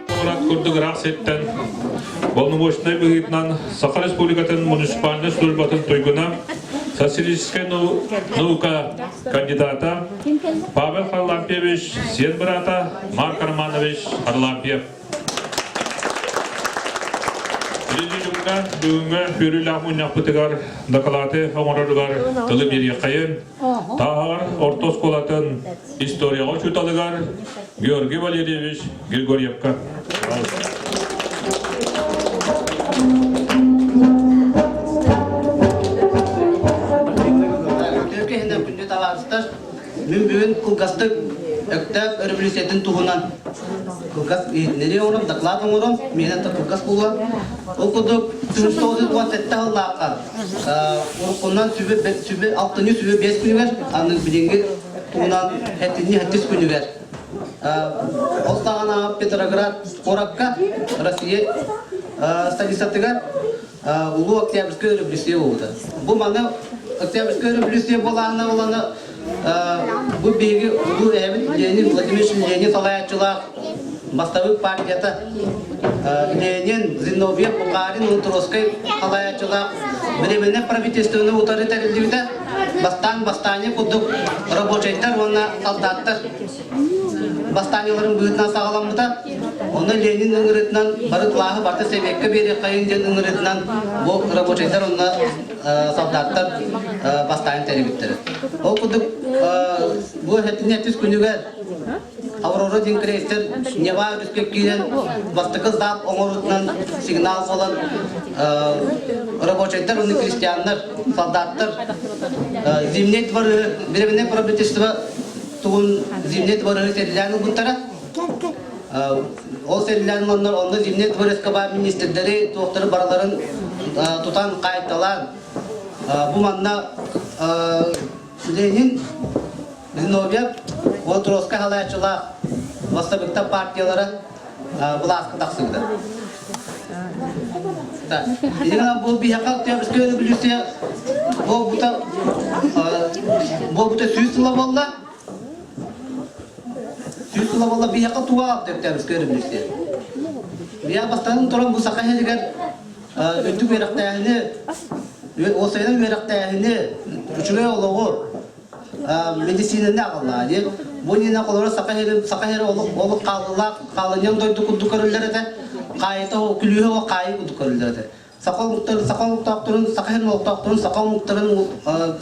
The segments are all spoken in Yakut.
Куорат курдук ыраах сиртэн полномочнай быһыытынан Саха Республикатын муниципальнай службатын туйгуна, социалистическай наука кандидата Павел Харлампьевич сиэн быраата Марк Романович Харлампьев. Президиумҥа бүгүҥҥү үөрүүлээх мунньахпытыгар дакылааты оҥороругар тылы биэриэххэйин. Тааһаҕар орто оскуолатын историяҕа учууталыгар Георгий Валерьевич Григорьевка. Күндү табаарыстар, мин бүгүн кылгастык Өктөөп өрөбөлүүссүйэтин туһунан кылгас иһитиннэрии оҥорон, доклад оҥорон, миэнэ да кылгас буолуо. Ол курдук, 1917 сыллаахха уруккунан сүбэ, сүбэ, алтынньы сүбэ биэс күнүгэр, аны билиҥҥи туһунан сэтинньи сэттис күнүгэр ол саҕана Петроград куоракка Россия столицатыгар Улуу Октябрьскай революция буолбута. Бу маны Октябрьскай революция буолаанна буолана бу биһиги улуу эһэбит Ленин Владимирович Ленин салайааччылаах бастабык партията Ленин, Зиновьев, Бухарин, Троцкай салайааччылаах Временное правительствоны утары тэриллибитэ. Бастаан бастаанньа курдук рабочайдар уонна солдаттар бастаанньаларын быһыытынан саҕаламмыта. Онно Ленин ыҥырыытынан бары кылааһы барыта сэбиэккэ биэриэххэйин диэн ыҥырыытынан бу рабочайдар уонна солдаттар бастаан тэрийбиттэрэ. Ол курдук бу сэтинньи күнүгэр Аврора диэн крейсер Нева өрүскэ киирэн бастакы залп оҥоруутунан сигнал буолан рабочайдар уонна крестьяннар, солдаттар Зимней дворы, Временное правительство тугун Зимней дворы сэрилээн ылбыттара. Ол сэрилээн ыланнар онно Зимней дворецка баар министрдэри туохтары барыларын тутан хаайталаан бу манна Ленин Зиновьев Троцкай халааччылаах бастабыктар партиялара былааска тахсыбыта. Итинэн бу биһиэхэ Октябрьская революция буолбута буолбута сүүс сыла буолла. Сүүс сыла буолла биһиэхэ туга Октябрьская революция. Биһиэхэ бастаан туран бу саха иһигэр үрдүк үөрэхтээһини, уопсайынан үөрэхтээһини, үчүгэй олоҕу медицинаны аҕаллаа диэн бу иннинэ холоро саха сирин саха сирэ олох олох хааллылаах хаалынньаҥ дойду курдук көрүллэр этэ хаайыта күлүүһэ ол хаайыы курдук көрүллэр этэ саха омуктарын саха омуктаахтарын саха сирин олохтоохторун саха омуктарын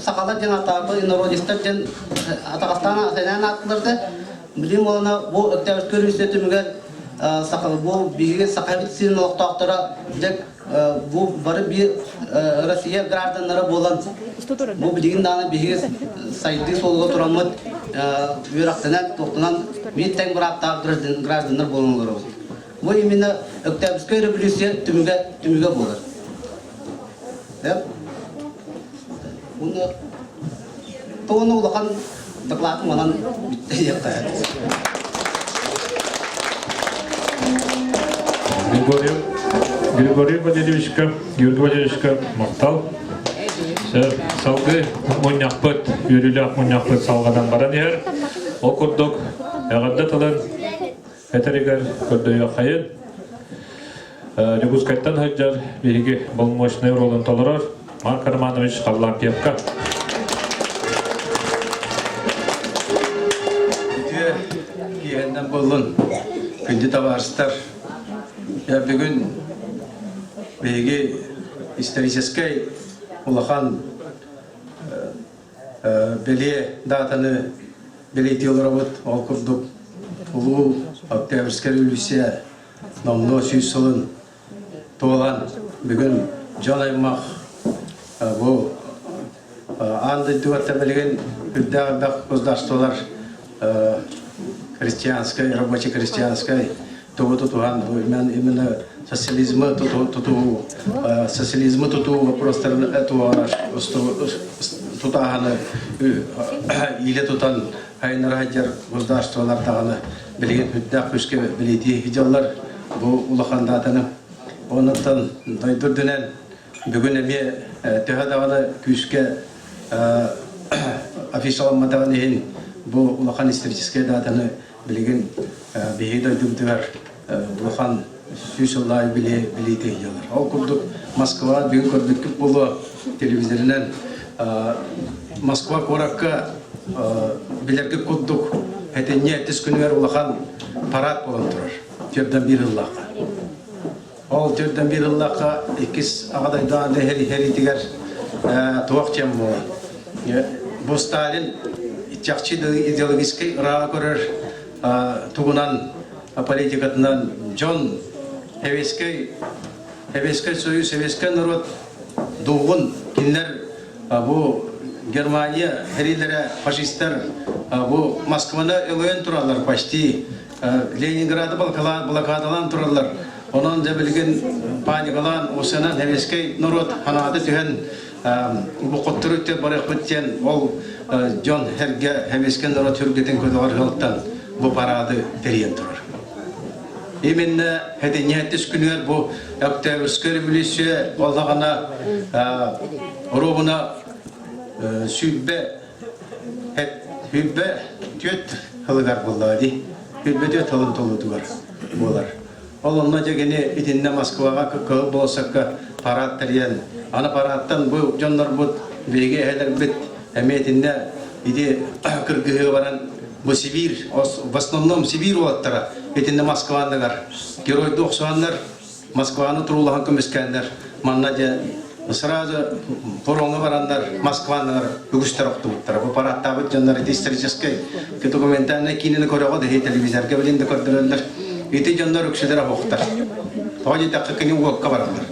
сахалар диэн атаабы инородецтар диэн атаҕастаан сэнээн ааттылар этэ билим уолана бу Өктөөбүскэй революция түмүгэр саха бу биһиги саха сирин олохтоохторо дьэ бу бары биир Россия гражданнара буолан бу билигин даҕаны биһиги сайдыы суолугар тураммыт үөрэхтэнэн туохтанан биир тэҥ бырааптаах гражданнар буолан олоробут. Бу именно Өктөөбүскэй революция түмүгэ түмүгэ буолар. Уну тоҕону улахан докладым онон бүттэ диэххэ. Григорий, Григорий Валерьевичка, Георгий Валерьевичка махтал. Салгыы мунньахпыт, үөрүүлээх мунньахпыт салҕанан баран иһэр. Ол курдук, эҕэрдэ тылын этэригэр көрдөйүөххэйин. Дьокуускайтан сылдьар биһиги полномочнай ролун толорор Марк Романович Харлампьевка. Үтүө киэһэннэн буоллун, күндү табаарыстар. Бүгүн биһиги историческай улахан бэлиэ даатаны бэлиэтии олоробут. Ол курдук Улуу Октябрьская революция номнуо сүүс сылын туолан бүгүн дьон аймах бу аан дойдуга билигин үрдээх элбэх государстволар христианскай, рабочий христианскай тугу тутуһан именно социализмы тутуу социализмы тутуу вопростарын тутааһыны иилэ тутан хайынара сылдьар государстволар даҕаны билигин үрдээх күүскэ билиитии сылдьаллар бу улахан даатаны. Оннуттан дойду үрдүнэн Бүгүн эмиэ төһө даҕаны күүскэ афишаламматаҕын иһин бу улахан историческай датаны билигин биһиги дойдубутугар улахан 100 сыллаах билиити ыйалар. Ол курдук Москва бүгүн көрбүккүт буолуо телевизорынан Москва куоракка билэргит курдук этинньэ тис күнүгэр улахан парад буолан турар. Төрдөн биир ыллаахха. Ол төрдөн биир ыллаахха иккис аҕа дойду хэриитигэр туох диэн буолан. Бу Сталин чахчы идеологическай ырааҕы көрөр тугунан политикатынан дьон Советскай Советскай Союз, Советскай народ дугун кинилэр бу Германия хэриилэрэ фашистар бу Москваны өлөйөн тураллар почти Ленинграды блокадалаан тураллар. Онон дьэ билигин паникалаан осынан Советскай народ ханаата түһэн бу хоттору өттө барыахпыт диэн ол дьон эргэ Советскай народ сүргэтин көтөҕөр ыалтан бу парады тэрийэн турар. Именно хэтинньэттис күнүгэр бу Октябрьская революция олаҕына оруобуна сүүрбэ Хүббэ түөт һылыгар буоллаҕа дии. Хүббэ түөт һылын толуутугар буолар. Ол онно дьэ кини итиннэ Москваҕа Кыһыл болуоссакка парад тэрийэн, аны парадтан бу дьоннорбут, биһиги эһэлэрбит эмиэ итиннэ ити кыргыһыы баран бу Сибиир, в основном Сибиир уолаттара итиннэ Москва анныгар геройдуу охсуһаннар Москваны туруулаһан көмүскээннэр манна дьэ сразу фроҥҥа бараннар Москваннар үгүстэр охтубуттара. Бу парадтаабыт дьоннор ити историческай документальнай киинэни көрөҕө да телевизорга билин да көрдөрөллөр. Ити дьоннор үксүлэрэ оһохтор. Тоҕо диэтэххэ кини уокка бараллар.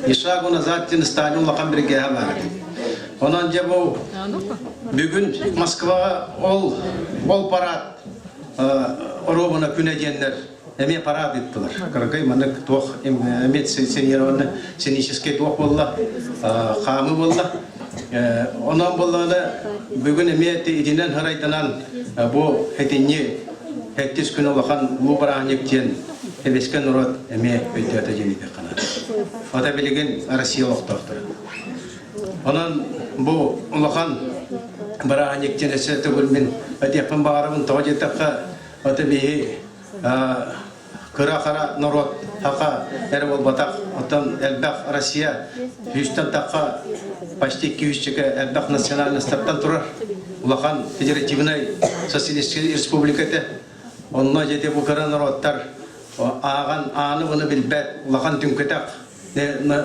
Ни шагу назад диэн Сталин улахан биригээһэ баар этэ. Онон дьэ бу бүгүн Москваҕа ол ол парад оруобуна күнэ диэннэр эмиэ парад ыыттылар. Кыракый маннык туох эмиэ сценированный сценическэй туох буолла, хаамыы буолла. Онон буоллаҕына бүгүн эмиэ итинэн һарайданан бу этинньи хэттис күн улахан улуу бырааһынньык диэн эбэскэ норуот эмиэ өйдөөтө диэн этиэххэ Ата билигин Россия олохтоохторо. Онон бу улахан бырааһынньык диэн өссө төгүл мин этиэхпин баҕарабын тоҕо диэтэххэ ата биһи кыра-хара норуот хака эрэ буолбатах, оттон элбэх Россия сүүстэн тахха почти 200 элбэх национальностартан турар улахан федеративнай социалистическай республика этэ. Онно дьэ бу кыра норуоттар ааҕан ааны-быны билбэт улахан түҥкэтэх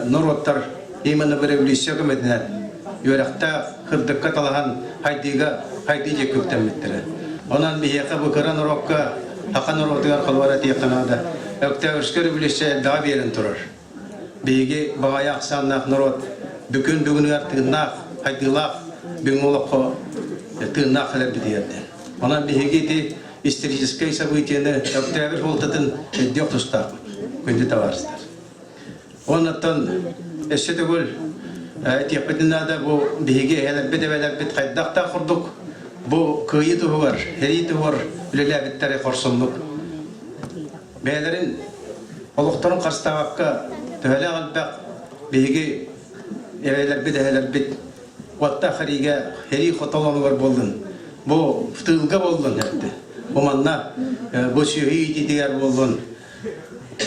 норуоттар именно революция көмөтүнэн үөрэхтээх кырдыкка талаһан хайдыыга хайдыы диэки үктэммиттэрэ. Онон биһиэхэ бу кыра норуокка саха норуотугар холуор этиэххэ наада. Октябрьскай революция элбэҕи биэрэн турар. Биһиги баҕайы ахсааннаах норуот бүгүн бүгүнүгэр тыыннаах, хайдыылаах бүгүҥҥү олоххо тыыннаах кэлэрбитигэр диэн. Онон биһиги ити историческай событиены Октябрь суолтатын өйдүөх тустаахпыт, күндү табаарыстар. Оннуттан өссө төгүл этиэхпитин наада бу биһиги эһэлэрбит эбэлэрбит хайдах да курдук бу кыайыы туһугар, сэрии туһугар үлэлээбиттэрэ хорсуннук. Бэйэлэрин олохторун харыстаабакка төһөлөөх элбэх биһиги эбэлэрбит эһэлэрбит уоттаах сэриигэ сэрии хотолонугар буоллун, бу тыылга буоллун эрдэ. Бу манна бу сүөһү иитиитигэр буоллун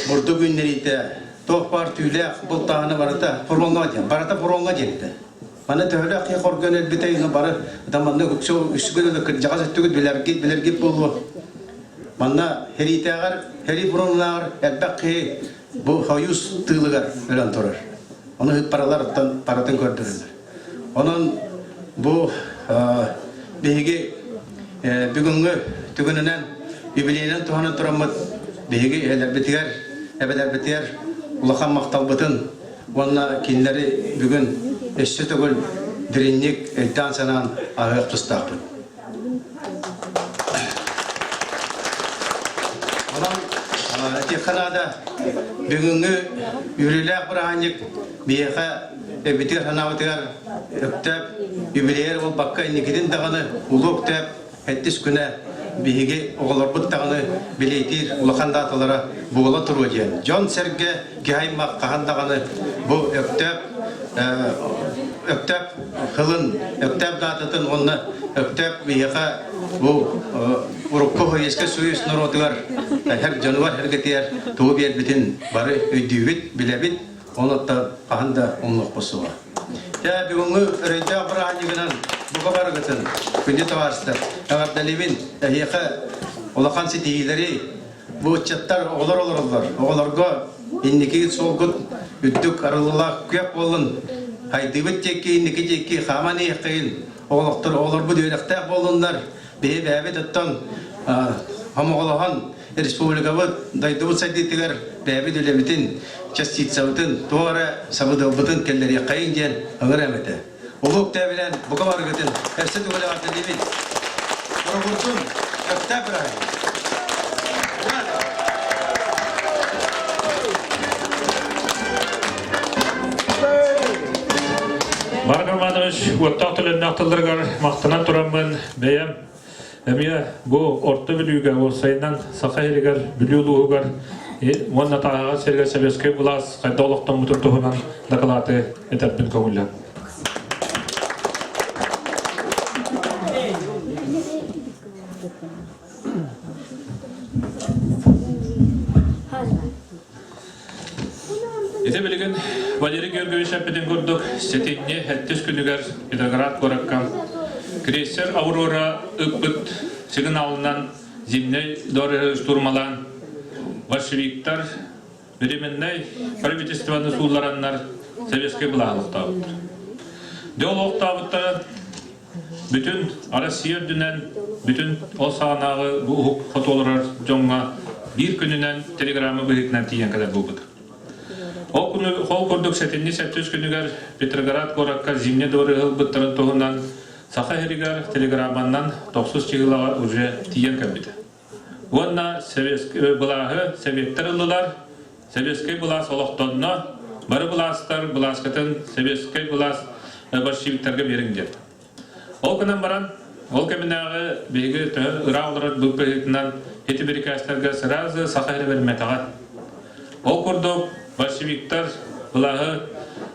бурдук үүннэриитэ туох баар түүлээх бултааһына барыта фроҥҥа диэн барыта фроҥҥа диэн этэ. Маны төһөлөөх киһи хоргон өлбүтэ ino бары да манна үксү үксүгүн да кырдьаҕас өттүгүт билэргит билэргит буолуо. Манна хэриитээҕэр хэрии фронунааҕар элбэх киһи бу Союз тыылыгар өлөн турар. Ону ыппаралар паратын көрдөрөллөр. Онон бу биһиги бүгүҥҥү түгэнинэн юбилейынан туһанан тураммыт биһиги эһэлэрбитигэр, эбэлэрбитигэр улахан махталбытын уонна кинилэри бүгүн өссө төгүл дириҥник өйдөөн-санаан аһыах тустаахпыт. Онон этиэххэ наада, бүгүҥҥү үөрүүлээх бырааһынньык биһиэхэ эбитигэр санаабытыгар Өктөөп юбилейэр буолбакка инникитин даҕаны Улуу Өктөөп сэттис күнэ биһиги оҕолорбут даҕаны билиэтиир улахан дааталара буола туруо диэн дьон-сэргэ киһи аймах хаһан даҕаны бу Өктөөп. Өктөөп хылын, Өктөөп даататын уонна Өктөөп биһиэхэ бу урукку Советскай Союз норуотугар эр дьонугар эргэтигэр тугу биэрбитин бары өйдүүбүт, билэбит, онуттан хаһан да умнуохпут суоҕа. Дьэ, бүгүҥҥү өрөйдөөх бырааһынньыгынан бука барыгытын, күндү табаарыстар, эҕэрдэлиибин, эһиэхэ улахан ситиһиилэри, Бу ыччаттар оҕолор олороллор. Оҕолорго инники суолгут үрдүк арыллылаах күөх буоллун. Хайдыыбыт диэки, инники диэки хааман иһиэххин. Оҕолохтор оҕолорбут үөрэхтээх буоллуннар. Биһи бэйэбит оттон хомоҕолоһон республикабыт, дойдубут сайдыытыгар бэйэбит үлэбитин, частицабытын, туох эрэ сабыдыалбытын киллэриэххэйин диэн ыҥырам этэ. Улуу Өктөөбүнэн бука барыгытын өссө төгүл эҕэрдэлиибин. Боробурдун, Өктөөп бырааһынньыга. Марк Романович уоттаах төлөннөөх тылларыгар махтанан тураммын бэйэм эмиэ бу Орто Бүлүүгэ уопсайынан Саха сиригэр Бүлүү улууһугар уонна Тааһаҕар сиригэр сэбиэскэй былаас хайдах олохтоммутун туһунан дакылааты этэрбин көҥүллэн. Ити билигин Валерий Георгиевич эппитин курдук, сэтинньи сэттис күнүгэр Петроград куоракка крейсер «Аврора» ыппыт сигналынан Зимнэй дворы штурмалаан большевиктар Временнай правительствоны сууллараннар советскай былааһы олохтообуттар. Дьэ ол олохтообуттара бүтүн Россия үрдүнэн бүтүн ол саҕанааҕы бу уһук хоту олорор дьоҥҥо биир күнүнэн телеграмма быһыытынан тиийэн кэлэр буолбут. Ол, күнү, ол курдук сэтинньи сэттис күнүгэр Петроград куоракка Зимний дворы ылбыттарын туһунан Саха сиригэр телеграмманан тохсус чыһылаҕа уже тиийэн кэлбитэ. Уонна советскай былааһы советтар ыллылар, советскай былаас олохтонно, бары былаастар былааскатын советскай былаас большевиктарга биэриҥ диэн. Ол гынан баран, ол кэминээҕи биһиги төһө ыраах олорор быһыытынан ити бирикээстэргэ сразу саха сирэ бэриммэтэҕэ. Ол курдук большевиктар былааһы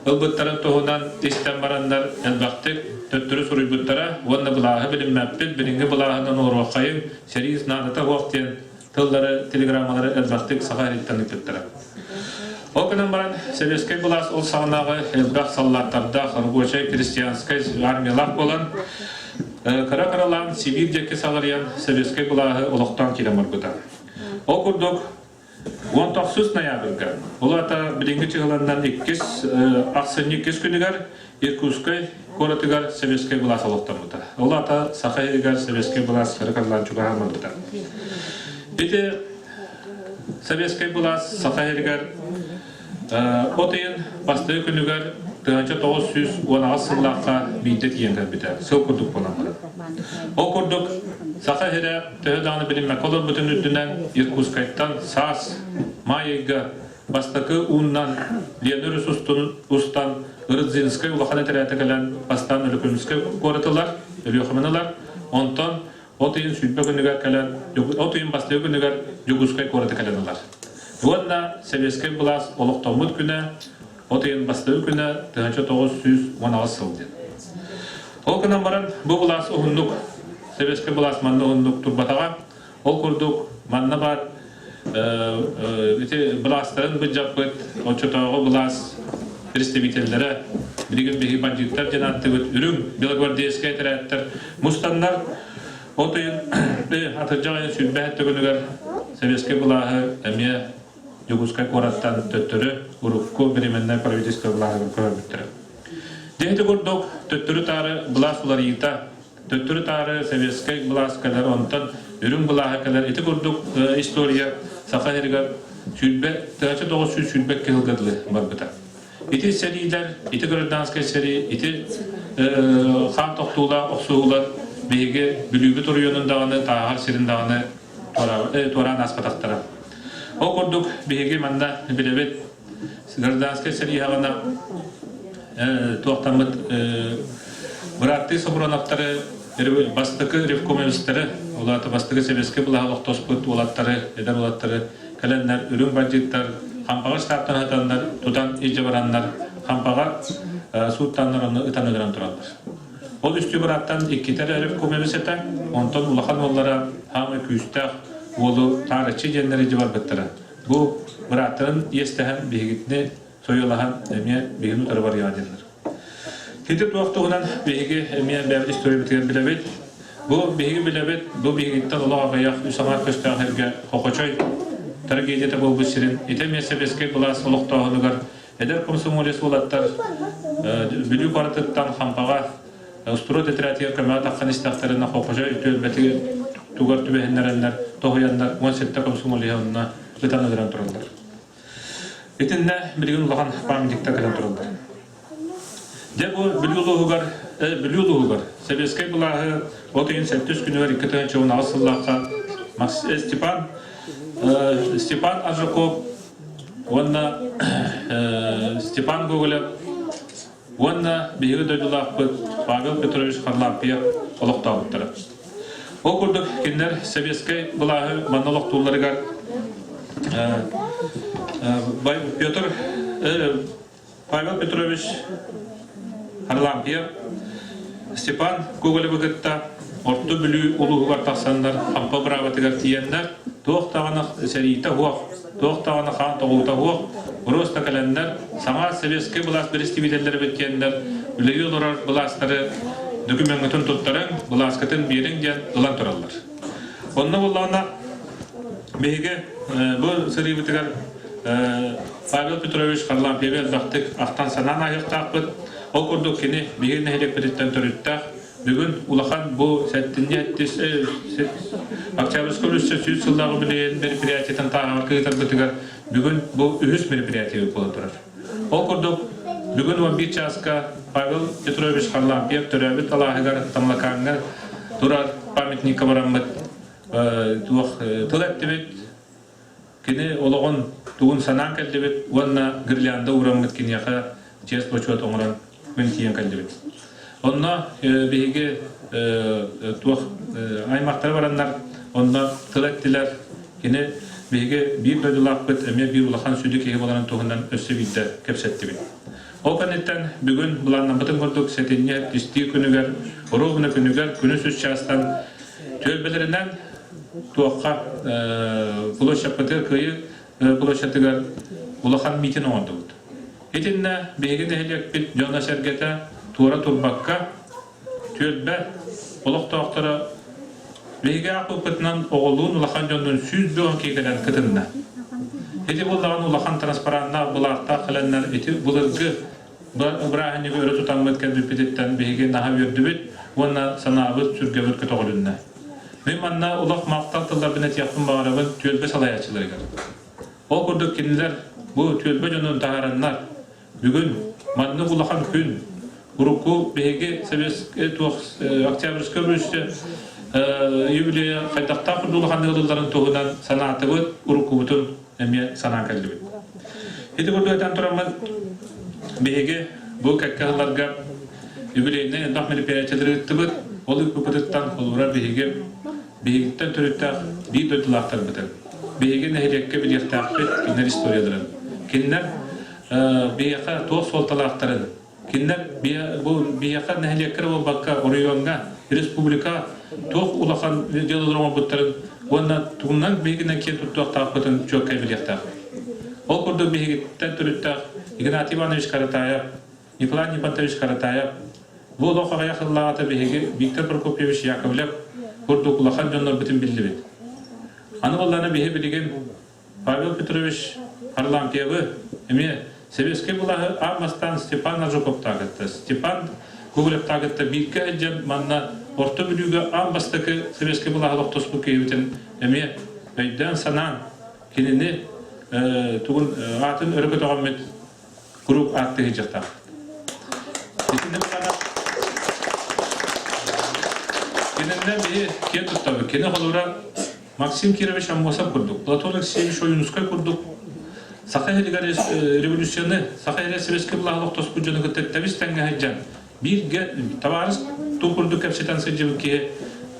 ылбыттарын туһунан истэн бараннар элбэхтик төттөрү суруйбуттара уонна былааһы билиммэппит, билиҥҥи былааһынан олоруоххайыҥ, сэрии наадата суох диэн тыллары, телеграммалары элбэхтик саха сириттэн ыыппыттара. Ол гынан баран, сэбиэскэй былаас ол саҕанааҕы элбэх саллааттардаах рабочай крестьянскай армиялаах буолан, кыра-кыралаан Сибиир диэки саҕарыйан сэбиэскэй былааһы олохтоон киирэн барбыта. Ол курдук, 19 ноябрьга, ол аата билиҥҥи чыһыланнан иккис ахсынньы иккис күнүгэр Иркутскай куоратыгар сэбиэскэй былаас олохтоммута. Ол аата Саха сиригэр сэбиэскэй былаас кыра-кыралаан чугаһаан барбыта. Ити сэбиэскэй былаас Саха сиригэр от ыйын бастакы күнүгэр 1918 сыллаахха биирдэ тиийэн кэлбитэ. Сыл курдук буолан баран. Ол курдук Саха сирэ төһө даҕаны билиммэккэ олорбутун үрдүнэн Иркутскайтан саас маай ыйга бастакы ууннан Лена өрүс устун устан Рыдзинскай улахан этэрээтэ кэлэн бастаан Өлүкүмүскэй куоратылар, Өлүөхүмэни онтон от ыйын 20 күнүгэр кэлэн от ыйын бастакы күнүгэр Дьокуускай куораты кэлэн ылар. Уонна сэбиэскэй былаас олохтоммут күнэ от ыйын бастакы күнэ 1918 сыл диэн. Ол гынан баран бу былаас уһуннук сэбиэскэй былаас манна уһуннук турбатаҕа. Ол курдук манна баар ити былаастарын былдьаппыт оччотооҕу былаас представителлэрэ билигин биһиги бандьыыттар диэн ааттыыбыт үрүҥ белогвардейскай этэрээттэр мустаннар от ыйын атырдьах ыйын 27 күнүгэр советскай былааһы эмиэ Дьокуускай куораттан төттөрү урукку временное правительство былааһыгар көһөрбүттэрэ. Дьэ ити курдук төттөрү-таары былаас уларыйыыта төттөрү-таары советскай былаас кэлэр, онтон үрүҥ былааһа кэлэр. Ити курдук история Саха сиригэр сүүрбэ 1922 сылга дылы барбыта. Ити сэриилэр, ити гражданскай сэрии, ити хаан тохтуулаах охсуһуулар биһиги Бүлүүбүт оройуонун даҕаны, Тааһар сирин даҕаны туораан ааспатахтара. Ол курдук биһиги манна билэбит гражданскай сэрии саҕана туохтаммыт бырааттыы Сопруновтары бастакы ревкомовецтары, ол аата бастакы сэбиэскэй былааһы олохтоспут уолаттары, эдэр уолаттары кэлэннэр үрүҥ бандьыыттар Хампаҕа штабтан сытаннар тутан илдьэ бараннар Хампаҕа сууттааннар онно ытан өлөрөн тураллар. Ол үстүү бырааттан иккитэ эрэ ревкомебис этэ, онтон улахан уоллара хаамай күүстээх уолу таарыччы диэннэри дьэ барбыттара. Бу бырааттарын иэстэһэн биһигитини сойуолаһан эмиэ биһигини утары барыаҕа диэннэр. Ити туох туһунан биһиги эмиэ бэйэбит историябытыгар билэбит. Бу биһиги билэбит, бу биһигиттэн олох аҕыйах үс аҥаар көстөөх сиргэ Хохочой трагедията буолбут сирин ити эмиэ сэбиэскэй былаас олохтооһунугар эдэр комсомолец уолаттар Бүлүү куоратыттан Хампаҕа устуруот тэтрээтигэр көмөҕө тахсан истэхтэринэ Хохочой түөлбэтигэр тугар түбэһиннэрэннэр тоһуйаннар 17 комсомолеһы онно ытан өлөрөн тураллар. Итиннэ билигин улахан памятниктар кэлэн тураллар. Дьэ бу Бүлүү улууһугар, Бүлүү улууһугар сэбиэскэй былааһы от ыйын сэттис күнүгэр 2018 сыллаахха Степан Степан Аржаков уонна Степан Гоголев уонна биһиги дойдулаахпыт Павел Петрович Харлампьев олохтообуттара. Ол курдук кинилэр сэбиэскэй былааһы манна олохтуулларыгар Петр Павел Петрович Харлампьев Степан Гоголевы кытта Орто Бүлүү улууһугар тахсаннар Хампа быраабатыгар тиийэннэр туох даҕаны сэриитэ суох, туох даҕаны хаан тоҕуута суох, просто кэлэннэр саҥа советскай былаас бэрэстэбиитэллэрэ диэннэр үлэлии олорор былаастары докумеҥҥытын туттарыҥ, былааскытын биэриҥ диэн ылан тураллар. Онно буоллаҕына биһиги бу сырыыбытыгар Павел Петрович Харлампьевы элбэхтик ахтан-санаан ааһыахтаахпыт. Ол курдук кини биһиги нэһилиэкпититтэн төрүттээх. Бүгүн улахан бу сэттинньи Октябрьскай өссө 100 сыллааҕы билиэн мероприятиетын тааһаҕар кыытарбытыгар бүгүн бу үһүс мероприятие буола турар. Ол курдук бүгүн 11 чааска Павел Петрович Харлампьев төрөөбүт алааһыгар Тамлакааҥҥа турар памятникка бараммыт туох тыл эттибит, Кини олоҕун тугун санаан кэллибит уонна гирлянда уураммыт киниэхэ чиэс-бочуот оҥорон күн тиийэн кэллибит. Онно биһиги туох аймахтара бараннар онно тыл эттилэр. Кини биһиги биир дойдулаахпыт эмиэ биир улахан сүдү киһи буоларын туһунан өссө биирдэ кэпсэттибит. Ол кэнниттэн бүгүн былааннаммытын курдук сэтинньи түстүү күнүгэр, оруобуна күнүгэр күнүс үс чаастан түөлбэлэринэн туохха площадкатыгар Кыайыы площадыгар улахан митинг оҥордубут. Итиннэ биһиги нэһилиэкпит дьоно-сэргэтэ туора турбакка түөлбэ олохтоохторо биһиги аахпыппытынан оҕолуун улахан дьоннуун 110 киһи кэлэн кытынна. Ити буоллаҕына улахан транспараннаах былаахтаах кэлэннэр ити былыргы бырааһынньыгы өрө тутаммыт кэлбиппититтэн биһиги наһаа үөрдүбүт уонна санаабыт сүргэбит көтөҕүлүннэ. Мин манна улах махтал тылларбын этиэхпин баҕарабын түөлбэ салайааччыларыгар. Ол курдук кинилэр бу түөлбэ дьонун таһаараннар бүгүн маннык улахан күн урукку биһиги советскай туох Октябрьскай революция юбилейа хайдахтаах курдук улаханнык ылылларын туһунан санаатыбыт, уруккубутун эмиэ санаан кэллибит. Ити курдук этэн тураммын биһиги бу кэккэ сылларга юбилейнай элбэх мероприятиелары ыыттыбыт. Ол ыыппыппытыттан холобура биһиги биһигиттэн төрүттээх биир дойдулаахтарбытын биһиги нэһилиэккэ билиэхтээхпит кинилэр историяларын. Кинилэр биһиэхэ туох суолталаахтарын Кинилэр бу биһиэхэ нэһилиэккэ эрэ буолбакка, оройуоҥҥа, республика туох улахан дьыалалары оҥорбуттарын уонна тугунан биһигинэн киэн туттуохтаахпытын чуолкай билиэхтээхпит. Ол курдук биһигиттэн төрүттээх Игнатий Иванович Каратаев, Николай Нифонтович Каратаев бу олох аҕыйах сыллааҕыта биһиги Виктор Прокопьевич Яковлев курдук улахан дьоннорбутун биллибит. Аны буоллаҕына биһи билигин Павел Петрович Харлампьевы эмиэ сэбиэскэй былааһы аан бастаан Степан Аржаковтаах Степан Гоголевтаах бииргэ сылдьан манна Орто Бүлүүгэ аан бастакы сэбиэскэй былааһы олохтоспут киһибитин эмиэ өйдөөн-санаан кинини тугун аатын өрө көтөҕөммүт куруук ааттыы сылдьыахтаахпыт. Итинник Кининнэн биһи киэн туттабыт. Кини холобура Максим Кирович Аммосов курдук, Платон Алексеевич Ойуунускай курдук Саха сиригэр революцияны, Саха сирэ сэбиэскэй былааһы олохтоспут дьону кытта тэбис тэҥҥэ сылдьан, бииргэ табаарыс туу курдук кэпсэтэн сылдьыбыт киһи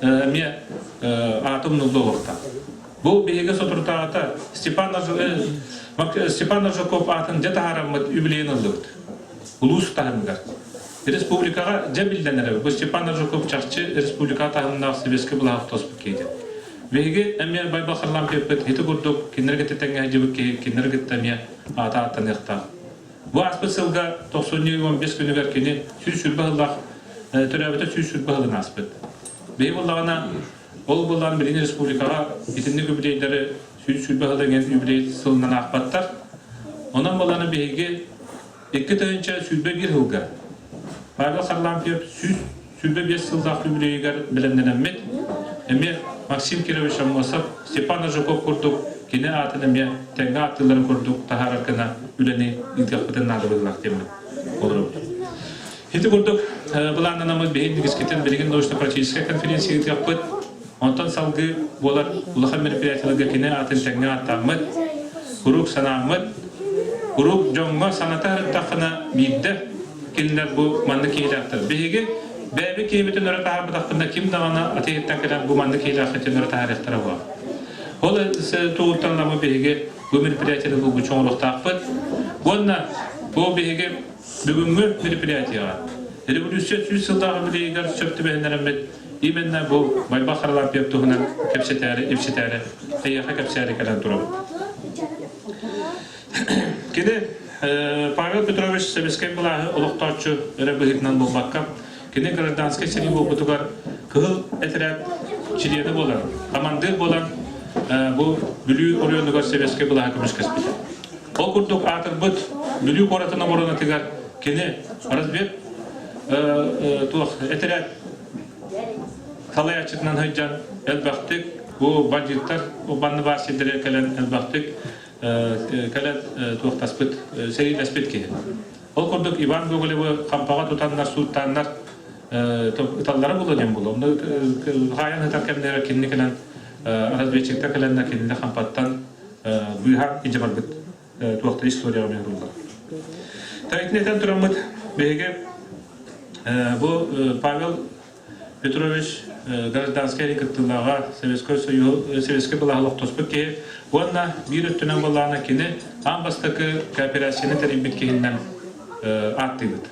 эмиэ аата умнуллуо уохтаах. Бу биһиги соторутааҕыта Степан Степан Аржаков аатын дьэ таһаараммыт үбүлүйүн ыллыбыт. Улуус таһымыгар. Республикаҕа дьэ биллэн эрэр. Бу Степан Аржаков чахчы республика таһымнаах сэбиэскэй былааһы охтоспут киһи. Биһиги эмиэ Байбал Харлампьевпыт ити курдук кинилэр кытта тэҥҥэ сылдьыбыт киһи кинилэр кытта эмиэ аата ааттаныахтаах. Бу ааспыт сылга тохсунньу 15 күнүгэр кини 120 сыллаах төрөөбүтэ 120 сылын ааспыт. Биһи буллаҕына ол буллаан билигин республикаҕа итинник үбүлүөйдэри 120 сыл эҥин үбүлүөй сылынан аахпаттар. Онон буллаҕына биһиги 2021 сылга Павел Харлампьев 125 сыллаах үбүлүөйүгэр бэлэмнэнэммит, эмиэ Максим Кирович Аммосов, Степан Аржаков курдук кини аатын эмиэ тэҥҥэ ааттыылларын курдук таһаарар гына үлэни ыытыахпытын наада быһыылаах диэммит олоробут. Ити курдук былааннанаммыт биһиги дискитин билигин научно-практическай конференция ыытыахпыт. Онтон салгыы буолар улахан мероприятиеларга кини аатын тэҥҥэ ааттааммыт, куруук санааммыт, куруук дьоҥҥо саната сырыттаххына биирдэ кинилэр бу маннык киһилээхтэр. Биһиги бэйэбит киһибитин өрө таһаарбатахпытына ким даҕаны атыыһыттан кэлэн бу маннык киһилээххитин өрө таһаарыахтара буолар. Ол тугуттан ылама биһиги бу мероприятиены булгуччу оҥоруохтаахпыт. Уонна бу биһиги бүгүҥҥү мероприятиеҕа революция 100 сыллаах үбүлүөйүгэр сөп түбэһиннэрэммит именно бу Байбал Харлампьев туһунан кэпсэтээри, ипсэтээри, эйиэхэ кэпсээри кэлэн турабыт. Кини Павел Петрович сэбиэскэй былааһы олохтооччу эрэ быһыытынан буолбакка, кини гражданскай сэрии буолбутугар кыһыл этэрээт чилиэнэ буолан, хамандыыр буолан бу Бүлүү оройуонугар сэбиэскэй былааһы көмүскэспитэ. Ол курдук аатырбыт Бүлүү куоратын оборонатыгар кини развед туох этэрээт салайааччытынан сылдьан элбэхтик бу бандьыыттар банны баар сирдэригэр кэлэн элбэхтик кэлэн туохтаспыт сэриилэспит киһи. Ол курдук Иван Гоголевы хампаҕа тутаннар сууттааннар ыталлара буолуо диэн буолуо. Онно хаайан ытар кэмнэрэ кинини кэлэн разведчиктар кэлэннэр кинини хампаттан быыһаан илдьэ барбыт туохтар историяҕа мөһүруллар. Тайтын этэн тураммыт биһиги бу Павел Петрович гражданскай кыттыылааҕа Советскай Союз Советскай былааһы олохтоспут киһи уонна биир өттүнэн былаана кини аан бастакы кооперацияны тэрийбит киһинэн ааттыыбыт.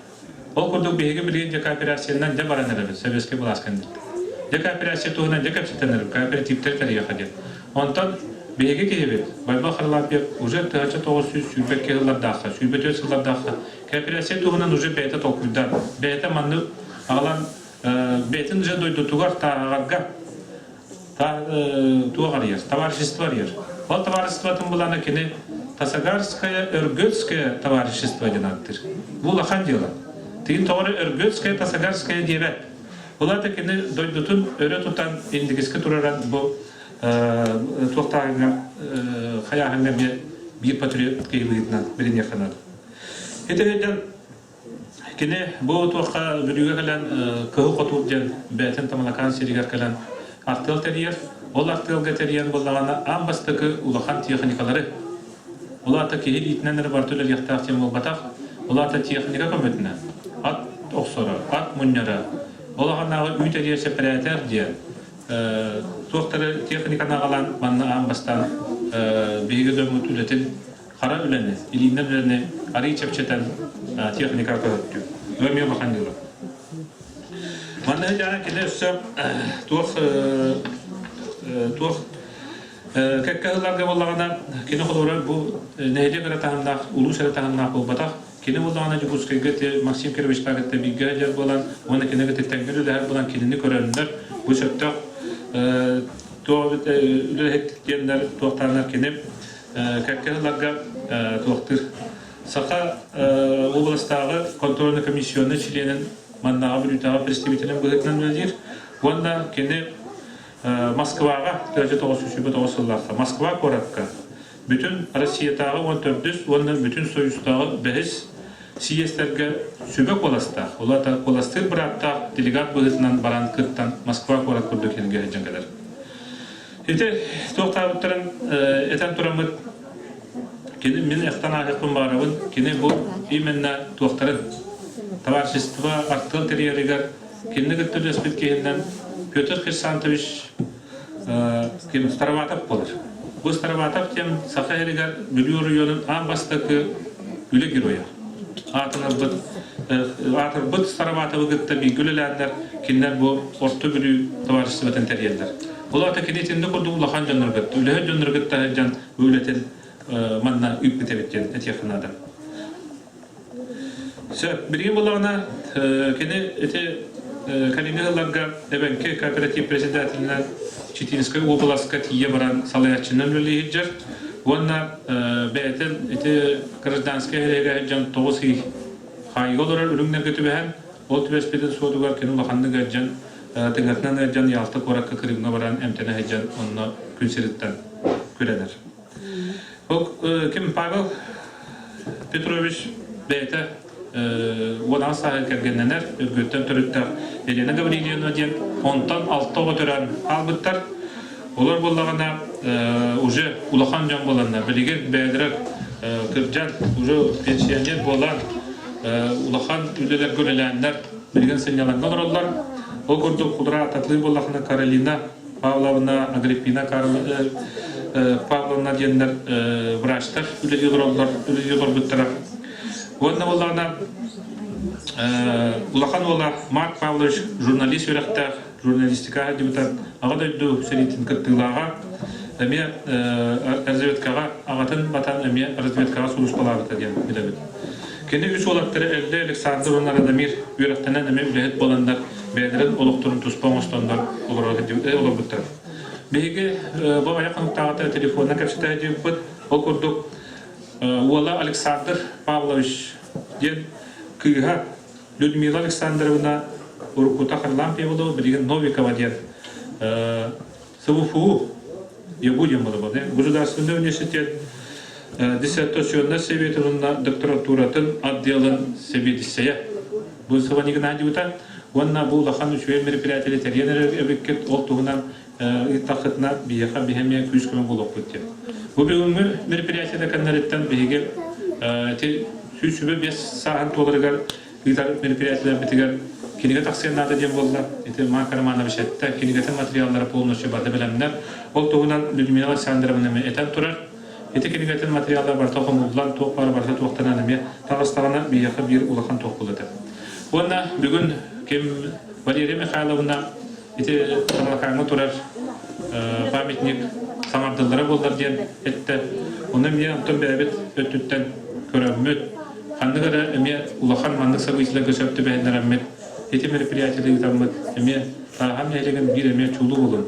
Ол курдук биһиги билигин дьэ кооперациянан дьэ баран эрэбит Советскай былаас кэнниттэн. Дьэ кооперация туһунан дьэ кэпсэтэн эрэбит, кооперативтэр тэрийиэхэ диэн. Онтон биһиги киһибит Байбал Харлампьев уже 1922 сыллардаахха, 24 сыллардаахха кооперация туһунан уже бэйэтэ толкуйдаан, бэйэтэ маннык аҕалан бэйэтин же дойдутугар тааҕарга туох арыйар, товарищество арыйар. Ол товариществотын булана кини Тасагарское Өргөтское товарищество диэн ааттыыр. Бу улахан дьыала. Тыын тоҕо Өргөтское Тасагарское диэбэт. Булата кини дойдутун өрө тутан индигискэ тураран бу туохтааҕыҥа хайааһыҥҥа эмиэ биир патриот киһи быһыытынан билиниэххэ наада. Ити сылдьан Кини бу туохха Бүлүүгэ кэлэн Кыһыл Хотуур диэн бэйэтин Тамалакаан сиригэр кэлэн артыал тэрийэр. Ол артыалга тэрийэн буоллаҕына аан бастакы улахан техникалары, ол аата киһи илиитинэн эрэ барыта үлэлиэхтээх диэн буолбатах, ол аата техника көмөтүнэн ат охсоро, ат мунньара, ол аҕанааҕы үүт эрийэр сэпэрээтэр диэн туохтары техниканы аҕалан манна аан бастаан биһиги дьоммут үлэтин хара үлэни, илиинэн үлэни арыый чэпчэтэн техника көһөртүү. Эмиэ улахан дьыала. Манна дьаана кини өссө туох туох кэккэ сылларга буоллаҕына кини холобура бу нэһилиэк эрэ таһымнаах, улуус эрэ таһымнаах буолбатах. Кини буоллаҕына Дьокуускайга Максим Кировичтаах кытта бииргэ сылдьар буолан уонна кини кытта тэҥҥэ үлэлэһэр буолан кинини көрөннөр бу сөптөөх туох үлэһит диэннэр туохтааннар кини кэккэ сылларга туохтуур Саха уобаластааҕы контрольно-комиссионнай чилиэнин маннааҕы Бүлүүтээҕи представителин быһыытынан үлэлиир уонна кини Москваҕа 1929 сыллаахха Москва куоракка бүтүн Россиятааҕы 14 уонна бүтүн Союзтааҕы бэһис съезтэргэ сүбэ куоластаах, ол аата куоластыыр бырааптаах делегат быһыытынан баран кыттан Москва куорат курдук сиргэ сылдьан кэлэр. Ити туохтаабыттарын этэн тураммыт кини мин эхтан ааһыахпын баҕарабын кини бу именно туохтарын товарищество артыал тэрийэригэр кинини кытта үлэспит киһинэн Петр Хрисантович ким Староватов буолар. Бу Староватов диэн Саха сиригэр Бүлүү оройуонун аан бастакы үлэ геройа. Аатын ылбыт. Аатырбыт Староватовы кытта бииргэ үлэлээннэр, кинилэр бу Орто Бүлүү товариществотын тэрийэллэр. Ол аата кини итинник курдук улахан дьоннору кытта, үлэһит дьоннору кытта сылдьан бу үлэтин манна ыыппыт эбит диэн этиэххэ наада. Сөп. Билигин буоллаҕына, кини ити кэлиҥҥи сылларга Эбэҥки кооператив председателинэн Читинскай уобаласка тиийэ баран салайааччынан үлэлии сылдьар уонна бэйэтин ити гражданскай эрэйгэ сылдьан 9 ый хаайыыга олорор үрүҥнэргэ түбэһэн, ол түбэспитин суотугар кини улаханнык ыалдьан, тыҥатынан ыалдьан Ялта куоракка Крымҥа баран эмтэнэ сылдьан онно күн сириттэн күрэнэр. Ол ким Павел Петрович бэйэтэ 16 сааһыгар кэргэннэнэр, Өргүөттэн төрүттээх Елена Гаврильевна диэн, онтон алта оҕо төрөөн хаалбыттар. Олор буоллаҕына уже улахан дьон буоланнар, билигин бэйэлэрэ кырдьан, уже пенсионер буолан, улахан үлэлэргэ үлэлээннэр, билигин сынньалаҥҥа олороллор. Ол курдук Кудра Татлы буоллахына Каролина Павловна, Агриппина Павловна диэннэр врачтар үлэлии олороллор, үлэлии олорбуттара. Уонна буоллаҕына улахан уола Марк Павлович журналист үөрэхтээх, журналистика депутат, Аҕа дойду сэриитин кыттыылааҕа, эмиэ разведкаҕа аҕатын батан эмиэ разведкаҕа сулууспалаабыта диэн билэбит. Кини үс уолаттары Эллэ Александр уонна Радомир үөрэхтэнэн эмиэ үлэһит буоланнар бэйэлэрин олохторун туспа оҥостоннор олорбуттар. Биһиги бу айах хонуктааҕыта телефонунан кэпсэтэ сылдьыбыппыт. Ол курдук уола Александр Павлович диэн кыыһа Людмила Александровна уруккута Харлампьева билигин Новикова диэн СВФУ ЕГУ диэн буолар Государственный университет диссертационнай советын уонна докторантуратын отделын сэбиэдиссэйэ бу Сыван Игнатьевита уонна бу улахан үчүгэй мероприятие тэрийэн эрэр эбиккит ол туһунан ыйыттаххытына биһиэхэ биһи эмиэ күүс-көмө буолуохпут диэн. Бу бүгүҥҥү мероприятие кэннэриттэн биһиги ити 125 сааһын туоларыгар ыытар мероприятиеларбытыгар кинигэ тахсыан наада диэн буолла. Ити Марк Романович эттэ, кинигэтин материаллара полностью барыта бэлэмнэр. Ол туһунан Людмила Александровна эмиэ этэн турар. Ити кинигэтин материаллара барыта хомуллан, туох баар барыта туохтанан эмиэ таҕыстаҕына биһиэхэ биир улахан туох буолуо этэ. Уонна бүгүн ким Валерия Михайловна ити Тамалакааҥҥа турар памятник саҥардыллара буоллар диэн эттэ. Ону эмиэ онтон бэйэбит өттүттэн көрөммүт, ханнык эрэ эмиэ улахан маннык событиеларга сөп түбэһиннэрэммит, ити мероприятиелары ыытаммыт эмиэ Тааһам нэһилиэгин биир эмиэ чулуу уолун,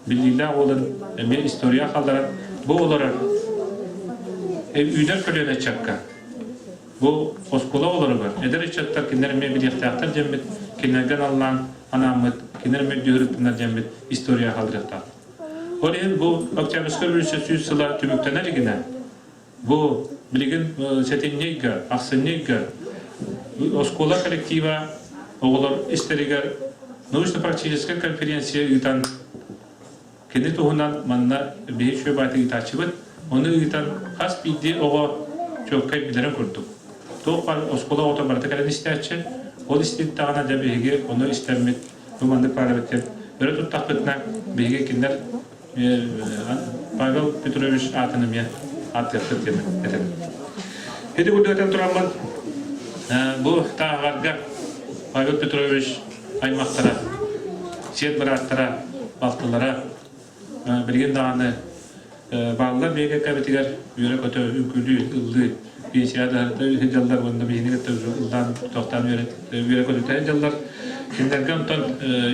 биллиилээх уолун эмиэ история хаалларан бу олорор үүнэр көлүөнэ ыччакка Бу оскуола оҕолоругар эдэр ыччаттар кинилэр эмиэ билиэхтээхтэр диэммит, кинилэргэ аналлаан анааммыт, кинилэр эмиэ өйдүүр диэммит история хаалдырыахтаах. Ол иһин бу Октябрьскай революция сүүс сыла түмүктэнэр илигинэ, бу билигин сэтинньи ыйга, ахсынньы ыйга оскуола коллектива оҕолор истэригэр научно-практическай конференция ыытан Кини туһунан манна биһи үчүгэй баайты ыытааччыбыт. Ону ыытан хас биирдии оҕо чуолкай билэрин курдук. Туох баар оскуола оҕото барыта кэлэн истээччи. Ол иститтэҕинэ дьэ биһиги ону истэммит бу маннык баар эбит диэн өрө туттахпытына биһиги кинилэр Павел Петрович аатын эмиэ ааттыахпыт диэн этэбин. Ити курдук этэн тураммын бу тааһаҕарга Павел Петрович аймахтара, сиэн бырааттара, балтылара билигин даҕаны бааллар биһиги кэбитигэр үөрэ-көтө үҥкүүлүү, ыллыы пенсияда сылдьаллар уонна биһини кытта ыллаан тохтоон үөрэ-көтүтэ сылдьаллар. Кинилэргэ онтон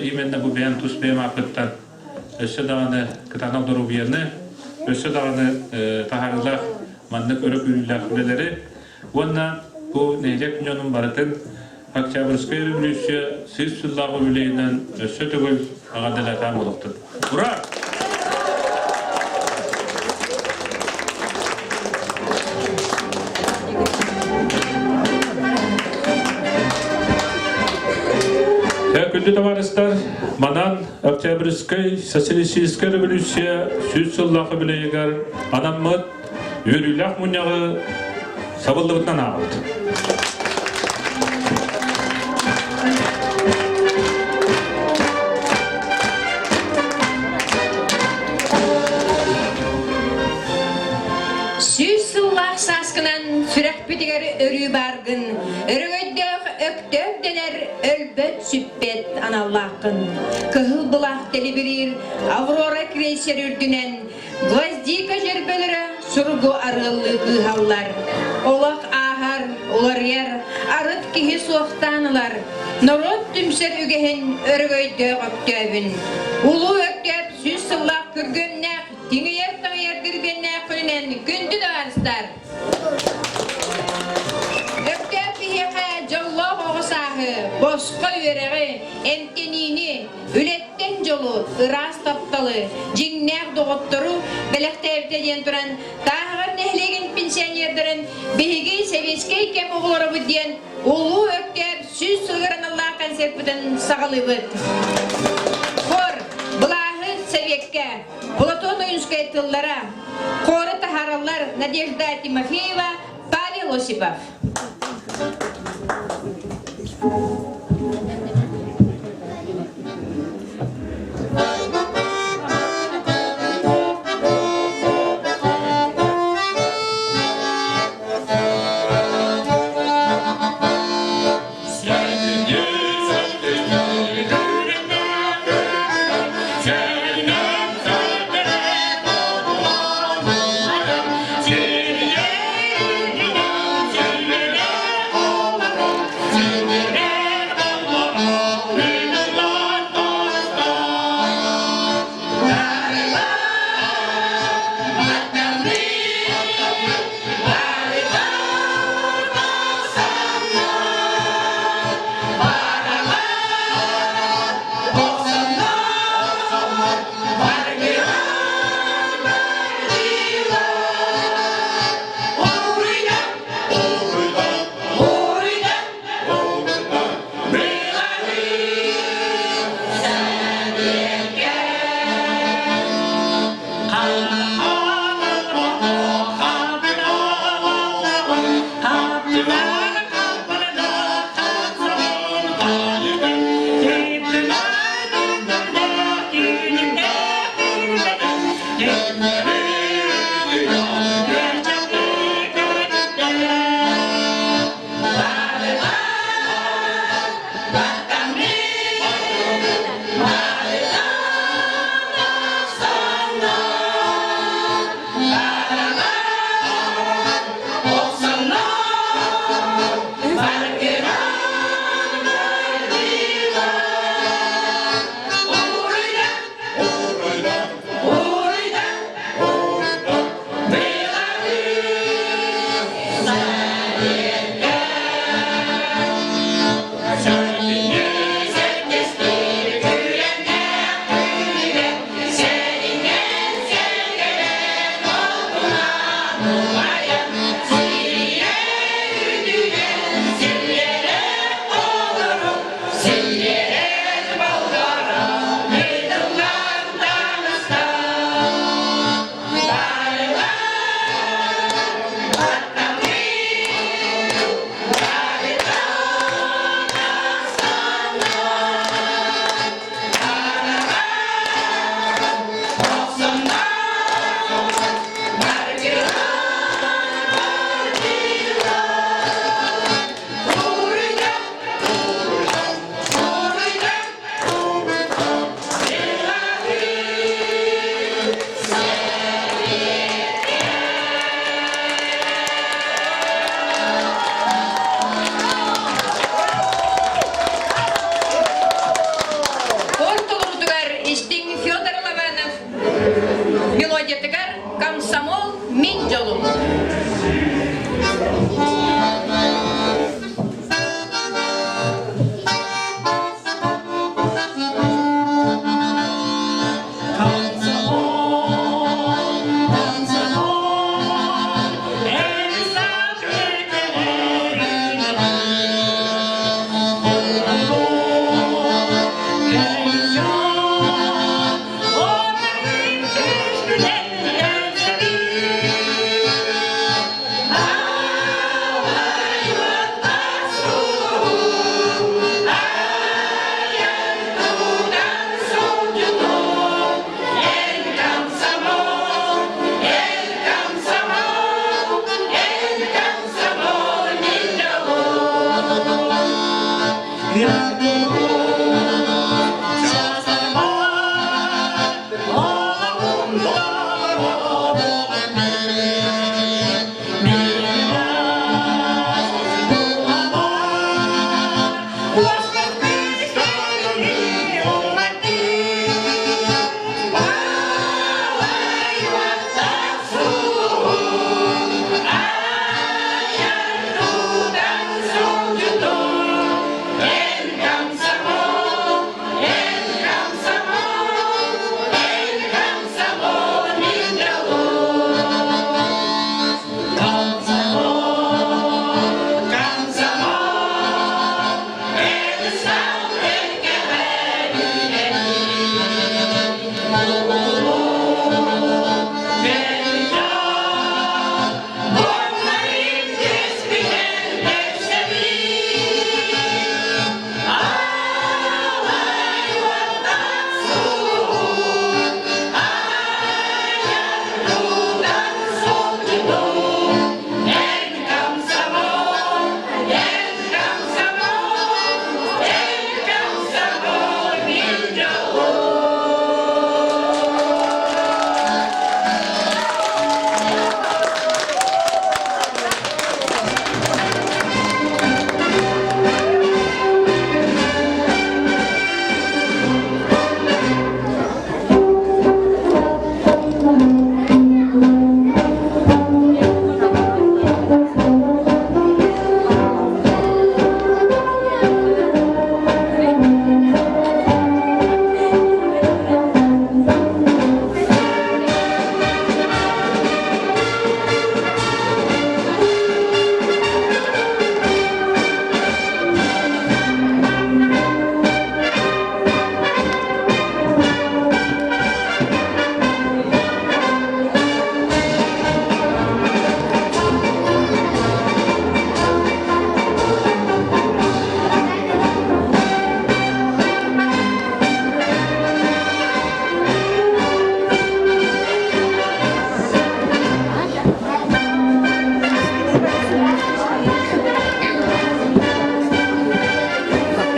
именно бу бэйэм тус бэйэм ааппыттан өссө даҕаны кытаанах доруобуйаны, өссө даҕаны таһаарыылаах маннык өрө күүрүүлээх үлэлэри уонна бу нэһилиэк дьонун барытын Октябрьскай революция сүүс сыллаах үбүлүөйүнэн өссө төгүл эҕэрдэлээтэ буолуохтун. Ура! Күндү табаарыстар, манан Октябрьскай социалистическай революция сүүс сыллаах үбүлүөйүгэр анаммыт үөрүүлээх мунньаҕы сабыллыбытынан ааҕабыт. Сүүс сыллаах сааскынан сүрэхпитигэр өрүү бааргын, өрөгөйдөөх өк. Үйэтитэр өлбөт-сүппэт аналлааххын. Кыһыл былаах тэлибириир Аврора крейсер үрдүнэн гвоздика дьөрбөлөрө суругу арыаллыы кыыһаллар. Олох ааһар, уларыйар, арыт киһи суохтаан ылар. Норуот түмсэр үгэһин өрөгөйдөөх Өктөөбүн. Улуу Өктөөп 100 сыллаах күргүөмнээх, тиҥийэр-таҥыйар дирбиэннээх күнүнэн күндү табаарыстар! Өктөөп биһиэхэ дьоллоох оҕо сааһы, босхо үөрэҕи, эмтэниини, үлэттэн дьолу, ыраас тапталы, дьиҥнээх доҕоттору бэлэхтээбитэ диэн туран, Тааһаҕар нэһилиэгин пенсионердарын биһиги сэбиэскэй кэм оҕолоробут диэн Улуу Өктөөп 100 сылыгар аналлаах концертпытын саҕалыыбыт. Хор, былааһы Сэбиэккэ, Платон Ойуунскай тыллара, хору таһаараллар Надежда Тимофеева, Павел Осипов.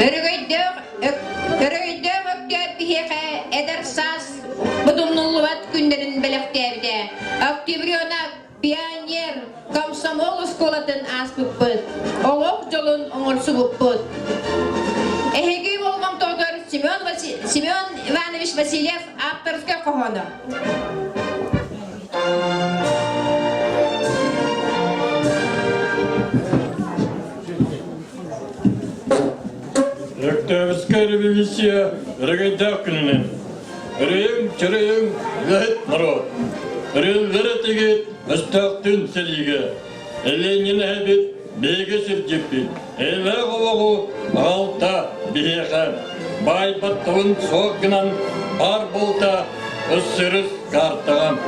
Өрөгөйдөөх Өрөгөйдөөх Өктөөп биһиэхэ эдэр саас бутумнуллубат күннэрин бэлэхтээбитэ. Октябренок, пионер, комсомол оскуолатын ааспыппыт, олох дьолун оҥорсубуппут. Эһиги болҕомтоҕутугар Семен, Семен Иванович Васильев ааптарскай хоһооно. Өктөөбүскэ революция өрөгөйдөөх күнүнэн Өрөйүҥ, чөрөйүҥ, үлэһит норуот! Өрүөллэр этигит өстөөхтүн сэриигэ! Ленин эһэбит, биһиги сирдьиппит, эйэлээх олоҕу аҕалта биһиэхэ! Баайбат тылын суох гынан баар буолта СССР картаҕа.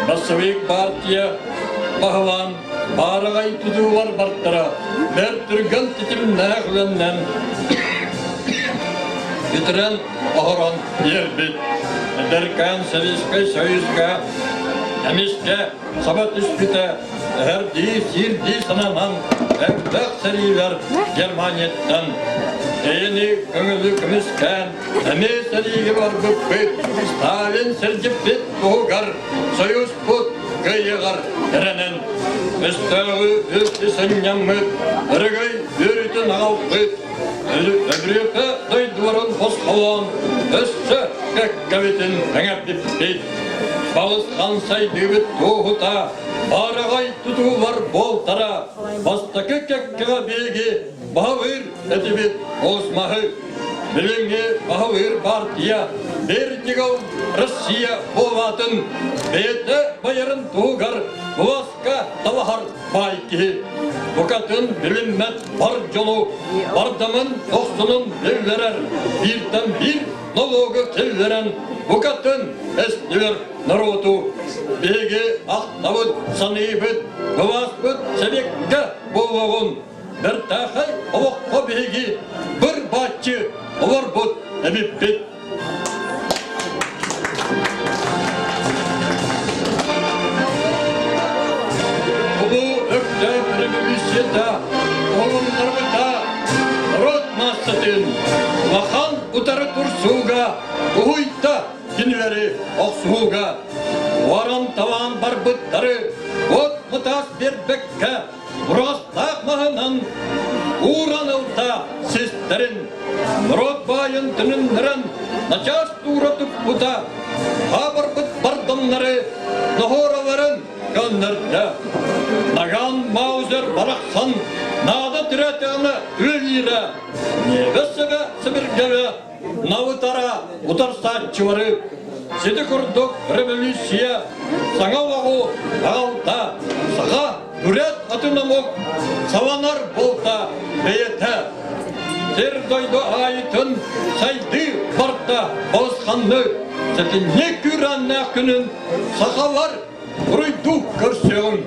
Бассабыык партия баһылаан баараҕай тутуулар бартара бэрт түргэн титимнээх үлэннэн бүтэрэн оһорон биэрбит. Эдэркээн Советскай Союзка эмискэ саба түспүтэ эһэрдии сиирдии сананан элбэх сэриилэр Германияттан эйэни көҥүлү көмүскээн эмиэ сэриигэ барбыппыт Сталин сирдьиппит туһугар Союзпут кыайыаҕар эрэнэн өстөөҕү үлтү сынньаммыт өрөгөй үөрүүтүн аҕалбыт Өбүрүөпэ дойдуларын босхолоон өссө кэккэбитин эҥэрдиппит. Балысхан сайдыыбыт туоһута, баараҕай тутуулар буолтара, бастакы кэккэҕэ биһиги баһылыыр этибит Осмаһы. Билиҥҥи баһылыыр партия Вертигал Россия буолаатын бэйэтэ байарын туһугар властка талаһар баай киһи. Букатын билиммэт бар дьолу бардамын дохсунун биллэрэр, бииртэн биир нолуогу киллэрэн букатын эстибэр норуоту биһиги ахтабыт, саныыбыт, былааспыт сэбиэккэ буолуоҕун бэртээхэй олоххо биһиги быр бааччы олорбут эбиппит. Улуу Өктөөп революцията оҥорбута норуот маассатын Улахан утары турсууга уһуйда кинилэри охсуһууга. Уоран-талаан барбыттары от мытаас биэрбэккэ Ураҕастаах маһынан ууран ылта систэрин, норуот баайын төнүннэрэн начаас туура туппута, хаабырбыт бардамнары ноһуораларын көннөрдө. Наган Маузер барахсан наада тирээтэҕинэ үлэлиирэ, ньиэбэ сэбэ сэбиргэбэ Навытара утарсааччылары сити курдук революция саҥа олоҕу аҕалта, саха бүрээт атын омук саланар буолта бэйэтэ. Сир дойду аайытын сайдыы барда балысханнык, сэтинньи күүрээннээх күнүн сахалар уруйдуу көрсүөҕүҥ.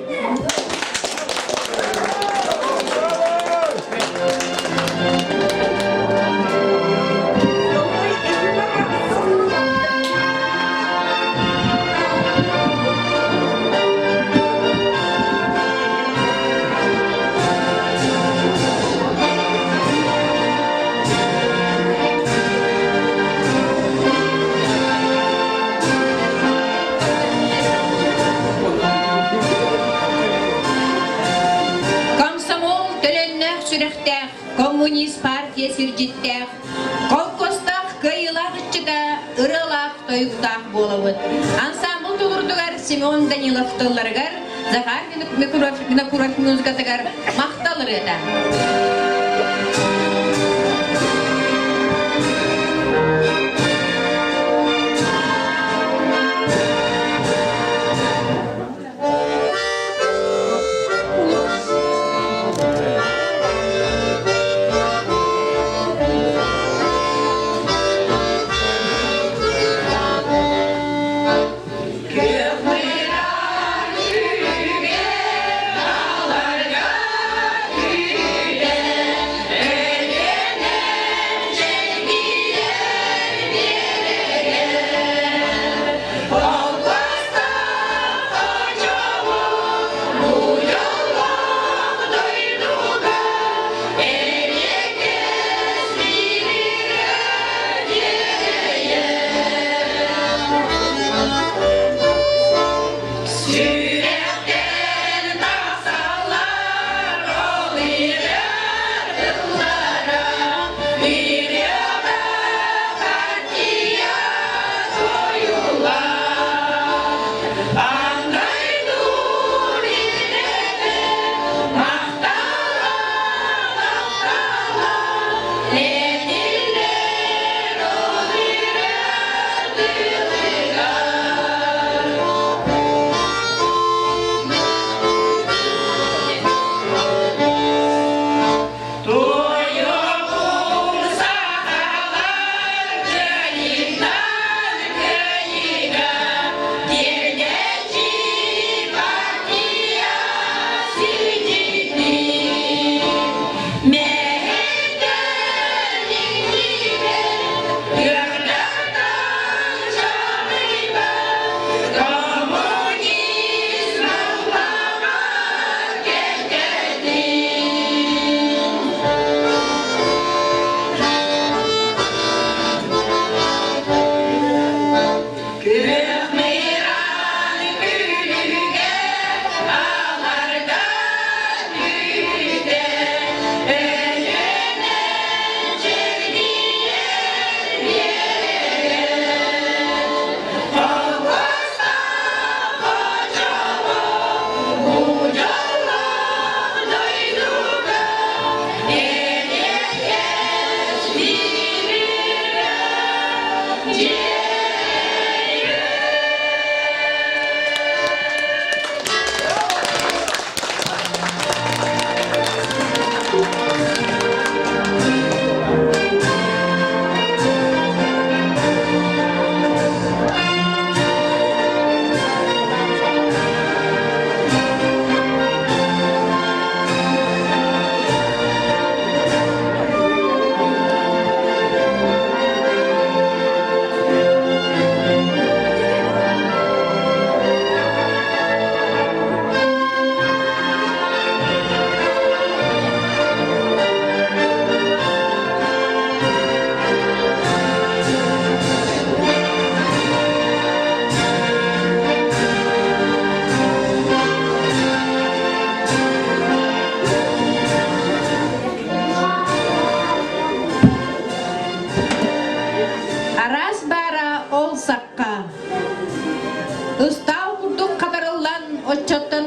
Комсомол төлөннөөх сүрэхтээх, коммунист партия сирдьиттээх, холкуостаах кыайыылаах ыччата ырыалаах тойуктаах буолабыт. Ансамбл тулурдугар Семен Данилов тылларыгар, Захар Винокуров музыкатыгар махтал ырыата.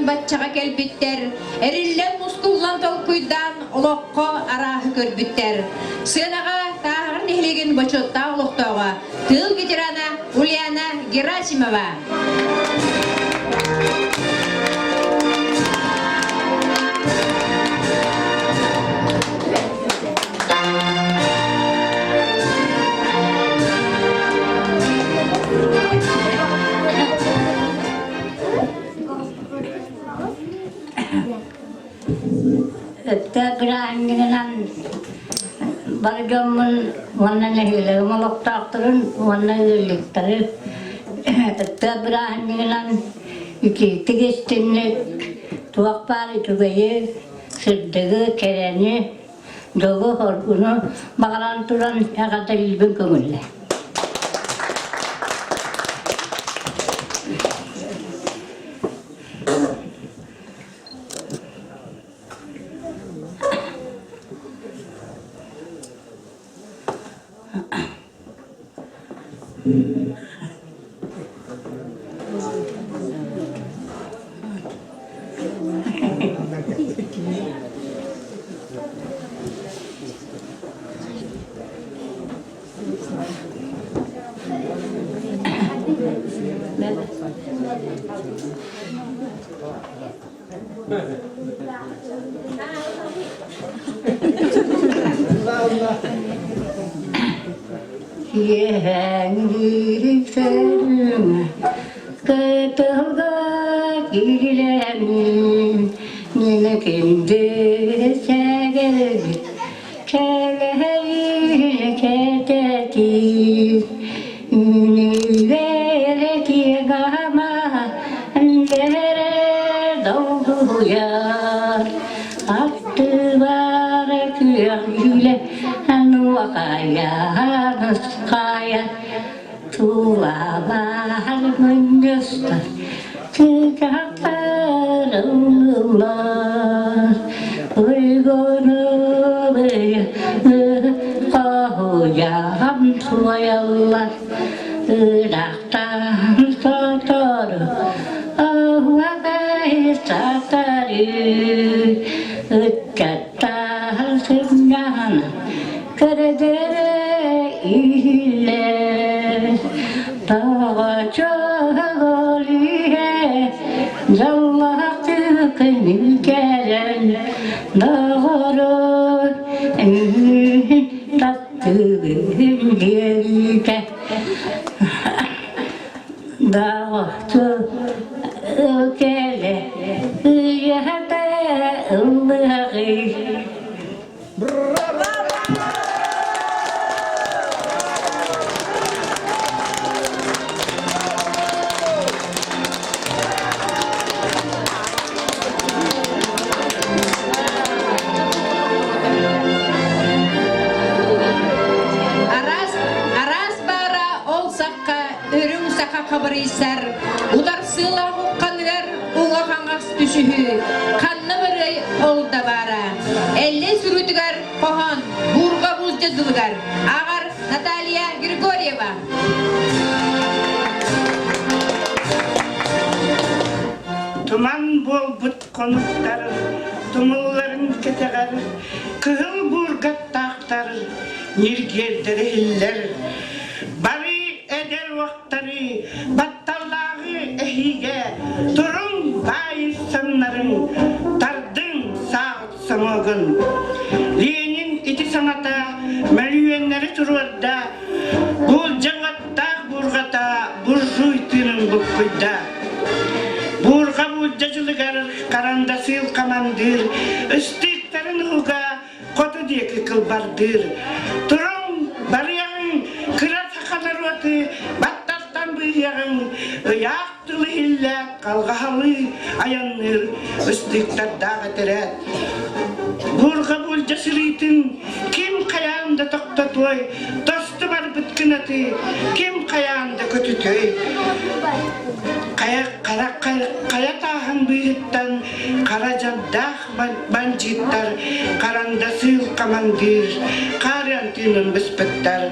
баччаҕа кэлбиттэр, эриллэн-мускуллан толкуйдаан олоххо арааһы көрбүттэр. Сыанаҕа Тааһаҕар нэһилиэгин бочуоттаах олохтооҕо, тыыл ветерана Ульяна Герасимова. Өттө бырааһынньыгынан бар дьоммун уонна нэһилиэгим олохтоохторун уонна ыалдьыттары өттө бырааһынньыгынан итиитик истинник туох баар үчүгэйи, сырдыгы, кэрэни, дьолу-соргуну баҕаран туран эҕэрдэлиибин көҥүллэ. Киэһэҥҥи кытылга киирэммин Нинекинди сэгэрбит кэлэһэйин кэтэтиир Үнүгэрэ киэҥама лэрэ долгуйар Аттыбар күөх дьүүлэ нуохайа нусхайа Тулалаһар мунньустар тыытахтар ыллылар Уйгуну хоһуйаҕам туойаллар Ыраахтан сотору оһуохай сатары Ыччаттар сынньаһан көрдөрө иһиллэр Тоҕо чоҕолүһэ дьоллоохтук кэлэн доҕору таптыыбын диэбитэ Доҕоту кэлэ ыйата ыллыаҕый Араас, араас баара ол сахха үрүҥ саха хабырыйсар, утарсыылаах ухханыгар уҥа-хаҥас түсүһүү, ханна барыай ол да баара. Эллэй сүрүтүгэр хоһоон буурҕа буулдьа дылыгар ааҕар Наталья Григорьева. Туман буолбут хонуктар тумулларын кэтэҕэр кыһыл буургаттаахтар ньиргиэрдэрэ иһиллэр. Бары эдэр уохтары батталлааҕы эһиигэ туруҥ баай саннарын тардыҥ сааҕыт сомуогун. Ленин ити саҥата мөлүйүөннэри туруорда, буулдьа уоттаах буурҕата буржуй тыынын буккуйда. Буурҕа буулдьа дьылыгар харандасыыл хамандыыр ыстыыктарын уһуга хоту диэки кылбардыыр. Туруҥ, барыаҕыҥ, кыра саха норуоту батталтан быыһыаҕыҥ, ыйаах тыл иһиллэ халҕаһалыы айанныыр ыстыыктардаах этэрээт. Буурҕа буулдьа сырыытын ким хайаан да тохтотуой, тосту барбыт кынаты ким хайаан да көтүтүөй. Хайа, хара, хайа тааһын быыһыттан хара дьардаах бандьыыттар харандасыыл хамандыыр хаарыан тыынын быспыттар.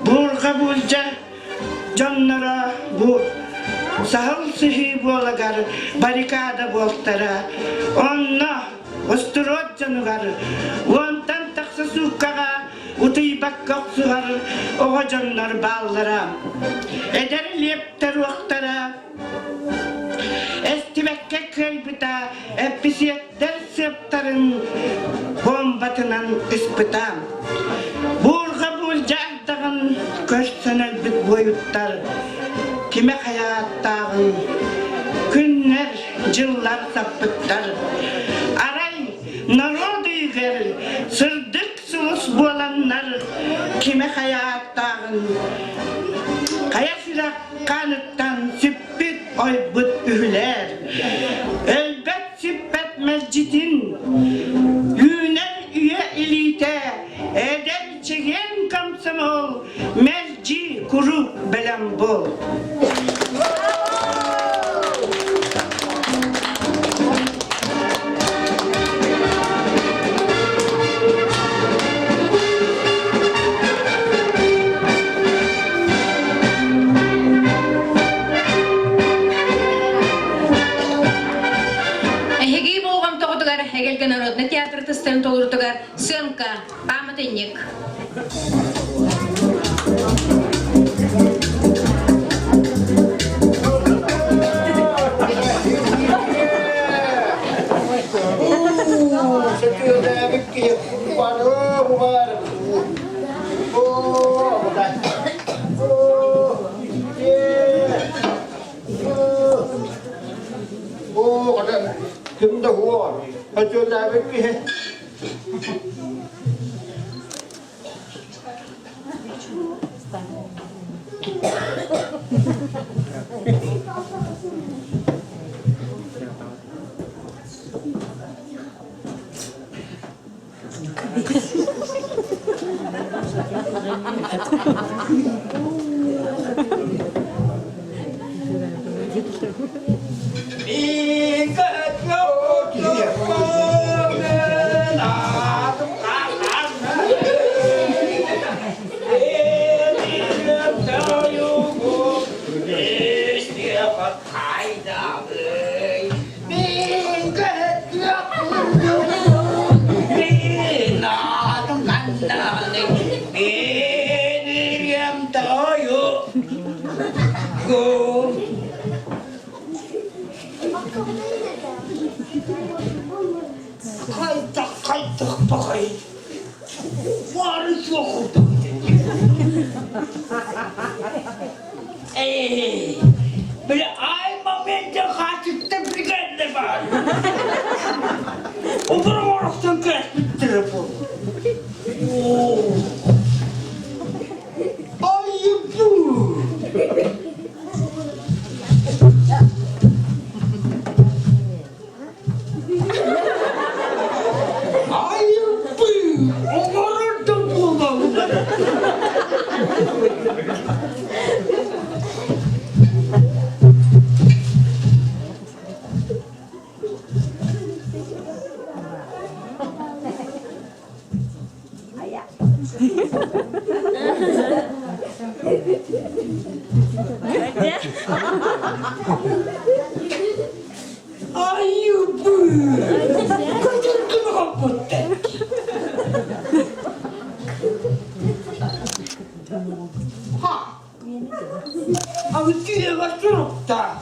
Буурҕа буулдьа дьонноро бу. Саһыл сыһыы буолагар баррикада буолтара. Онно устуруот дьонугар уонтан тахса сууккаҕа утуйбакка охсуһар оҕо дьоннор бааллара. Эдэр лиэптэр уохтара эстибэккэ кыайбыта эпписиэттэр сыаптарын бомбатынан ыспыта. Буурҕа буулдьа ардаҕын көрсөн өлбүт буойуттар кимэ хайааттааҕын күннэр, дьыллар саппыттар. Арай норуот өйүгэр сырдык сулус буоланнар кимэ хайааттааҕын хайа сүрэх хааныттан сүппүт ойбут үһүлэр. Өлбөт сүппэт мэлдьитин үүнэр үйэ илиитэ эдэр чэгиэн комсомол мэлдьи куруук бэлэм буол. Эһиги болҕомтоҕутугар Эгэлгэ народный театр тыстарын толорутугар сценка пааматынньык. Ким да хуор, өтөләбит киһи. Эй, бля, ай моменте хачытта бригада бар. Убурморохтон кэспиттэрэ бу. Айыбы! Айыбы! Оҥорор да буолаллар. Айыбы! Көтөргүн хоппуттар. Ха! Аны суруктаах.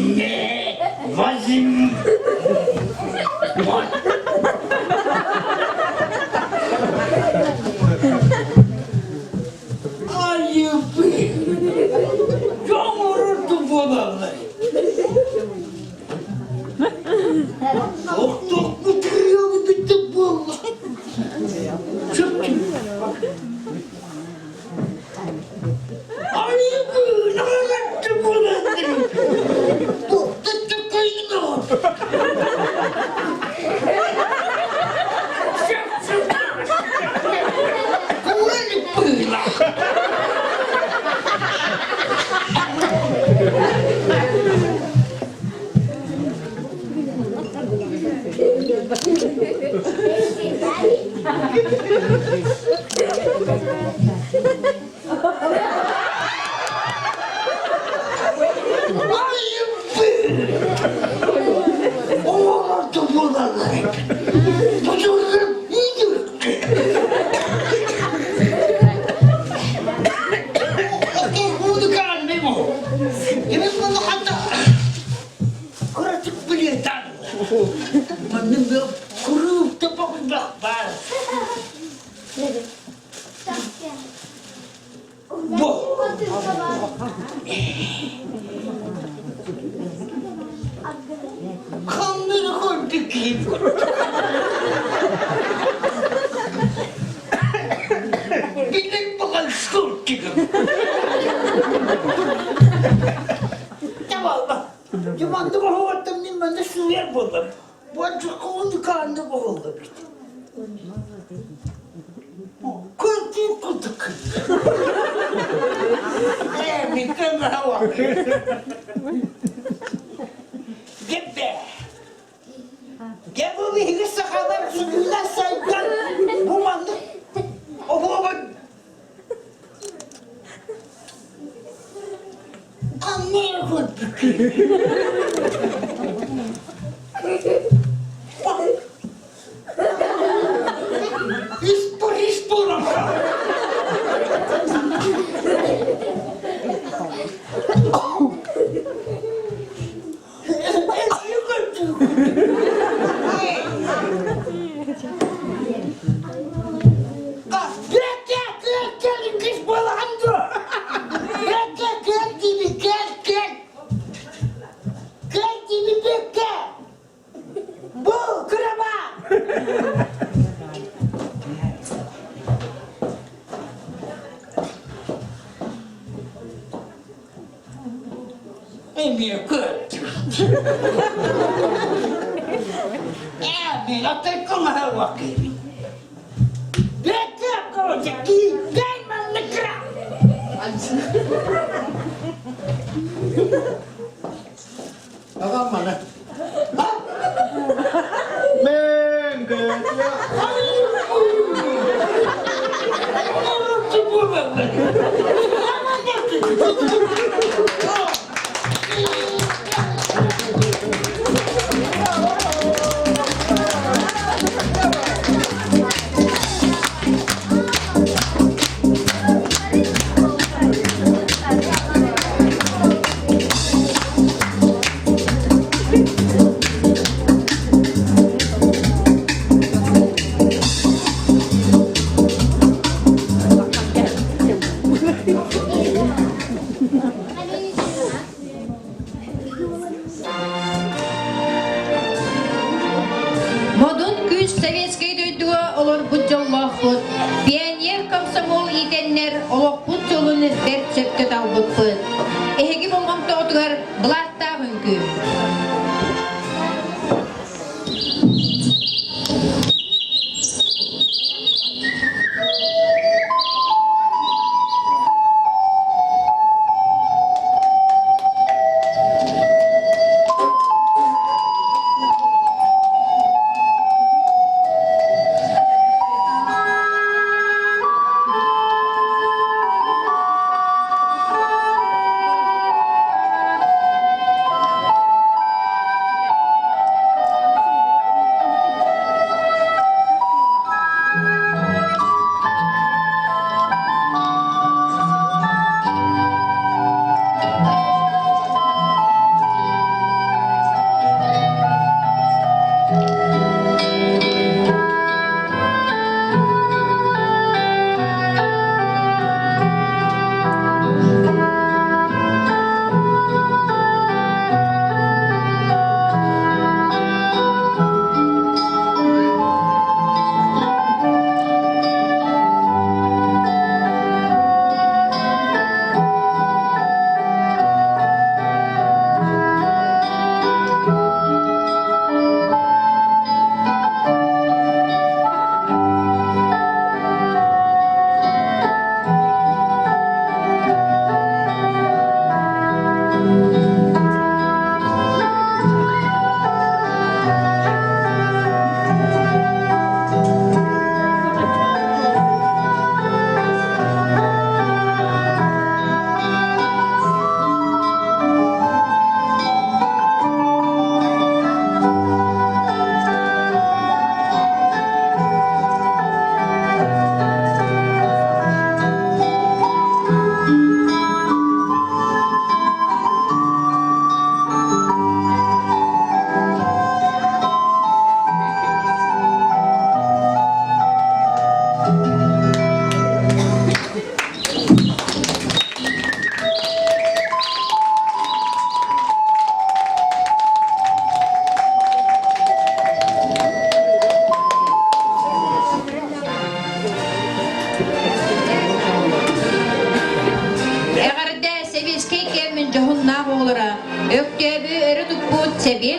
Не возьми. Вот. Айыбы! Дьоҥуруту буолаллар. Оҕолорду булаллар эбит. Бутургум иитүккэ. Музыкальный бу. Кимин bunu hatta кыратык билетан. Манны курук тапак бар. Бу. Ханнары көрдүк киһи Билин баҕан скорчигым. Табалла. Дьуманды оһоҕоттон мин манна сыыйар буоллам. Буончукка ундукаанды оһолло бит. Кыртыы кутук. Ээ, мин көмөһө Геббе. Дьэ бу биһиги сахалар сүнньүнэн сайдан бу маннык оһуобай ханна эрэ көрбүт. Испор-испор Бу кыраба! Эмиэ көрдүм. Ээ, отой кумаһа уоккайбын. Бэккэ короче, киирдэй манна кыра. Аҕам маны. Мен Модун күүс советскай дойдуга олорбут дьоллоохпут, пионер комсомол иитэннэр олохпут суолун бэрт сөпкө талбыппыт. Эһиги болҕомтоҕутугар былааттаах үҥкүү.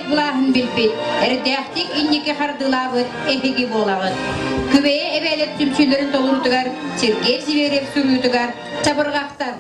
Совет былааһын билбит, эрдээхтик инники хардыылаабыт эһиги буолаҕыт. Күбэйэ эбээлэр түмсүүлэрин толуурутугар Сергей Зверев суруйуутугар чабырҕахтар.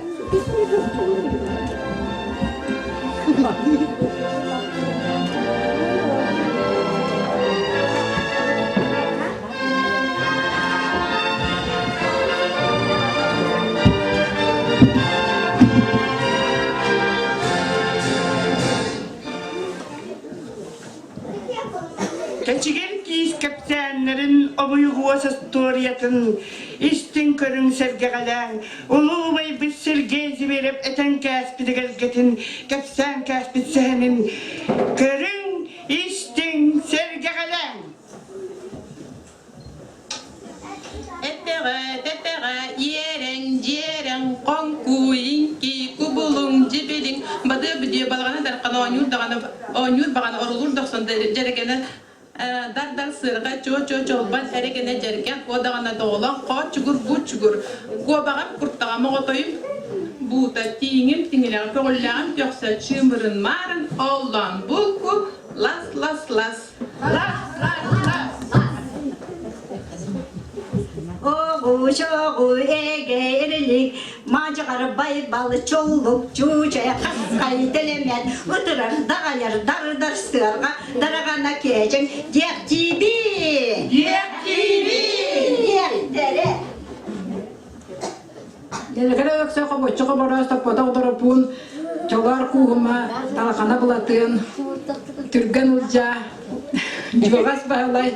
Кэчигир киис кэпсээннэрин обуйугуос остуоруйатын истиҥ көрүҥ сэргэҕэлээҥ, улуу убайбыт Сергей Зверев этэн кээспит эгэлгэтин, кэпсээн кээспит сэһэнин көрүҥ, истиҥ, сэргэҕэлээҥ! Этэҕэ, тэтэҕэ, иэрэҥ, дьиэрэҥ, хоҥкуйиҥ, кубулуҥ, дьибилиҥ, бадыа бүдүө балаҕана дархан оонньуур даҕаны оонньуур баҕана орулуур дохсон дьэрэгэнэ дар-дар сыарҕа чуо-чуо чолбон эрэгэнэ дьэргэн о даҕана доҕолоҥ хоочугур буучугур куобаҕым куртаҕам оҕотойум буута тииҥим тиҥилэҕим көҕүллээҕим көхсө чыымырын маарын оллоон булку лас лас лас Лас лас лас Оҕу чоҕу эгэ эрилик мадьаҕар байбал чоллук чуучай хасхай тэлэмэт ытырар даҕайар дардар сыарҕа дараҕана кээчэҥ диэхтиибин Диэхтиибин диэхтэрэ Дэлэкэрэ өксө хобоччу хобороос топпотох доропуун чолоор кууһума талахана былатыан түргэн улдьаа дьуоҕас баһылай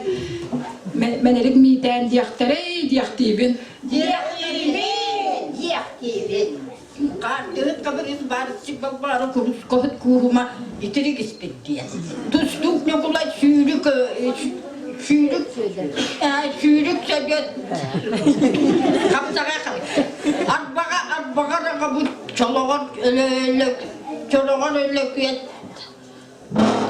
мэнэрик миитээн диэхтэрэй диэхтиибин диэхтиибин диэхтиибин Хаартыһыт хабырыыс баарыччык балбаара курускоһут кууһума итирик испит диэн. Тустуук Ньукулай сүүрүк сүүрүк сүүрүк сөдүөт хапсаҕа арбаҕа арбаҕа раҕабыт чолоҕор өлө чолоҕор өлөкүөт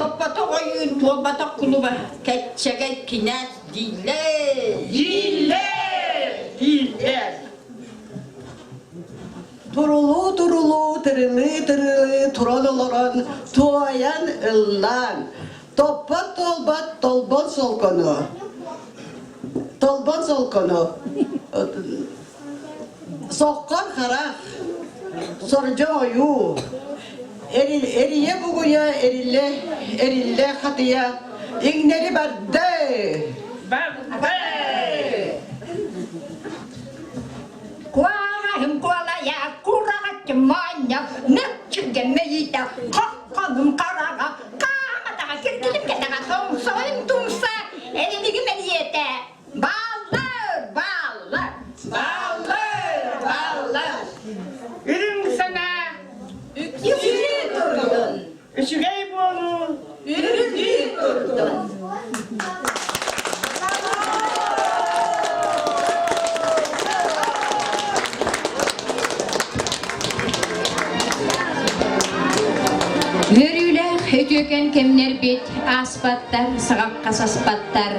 топпотох ойуун туолбатах кулуба кэччэгэй кинээс дииллэр Дииллэр! Дииллэр! Турулуу-турулуу, тырылыы-тырылыы туран олорон, туойан ыллаан, топпот-туолбат толбон солкону, толбон солкону, соххор харах, сордьоҥ ойуу, эрийэ бугуйа, эриллэ, эриллэ хатыйа, иҥнэри барда. Барда! Куаҕаһым куолайа, кураҕаччым моонньо, мүччүргэ мэйиитэ, хоххонум хараҕа, хааматаҕа киргилим кэтэҕэ, тоҥсойум тумса, эрилигим эриэтэ, бааллар, бааллар, Бааллар, бааллар. Үрүҥ санаа үксүү турдун, үчүгэй буолуу үрдүү турдун. Үөрүүлээх үтүөкэн кэмнэрбит ааспаттар, саҕахха саспаттар,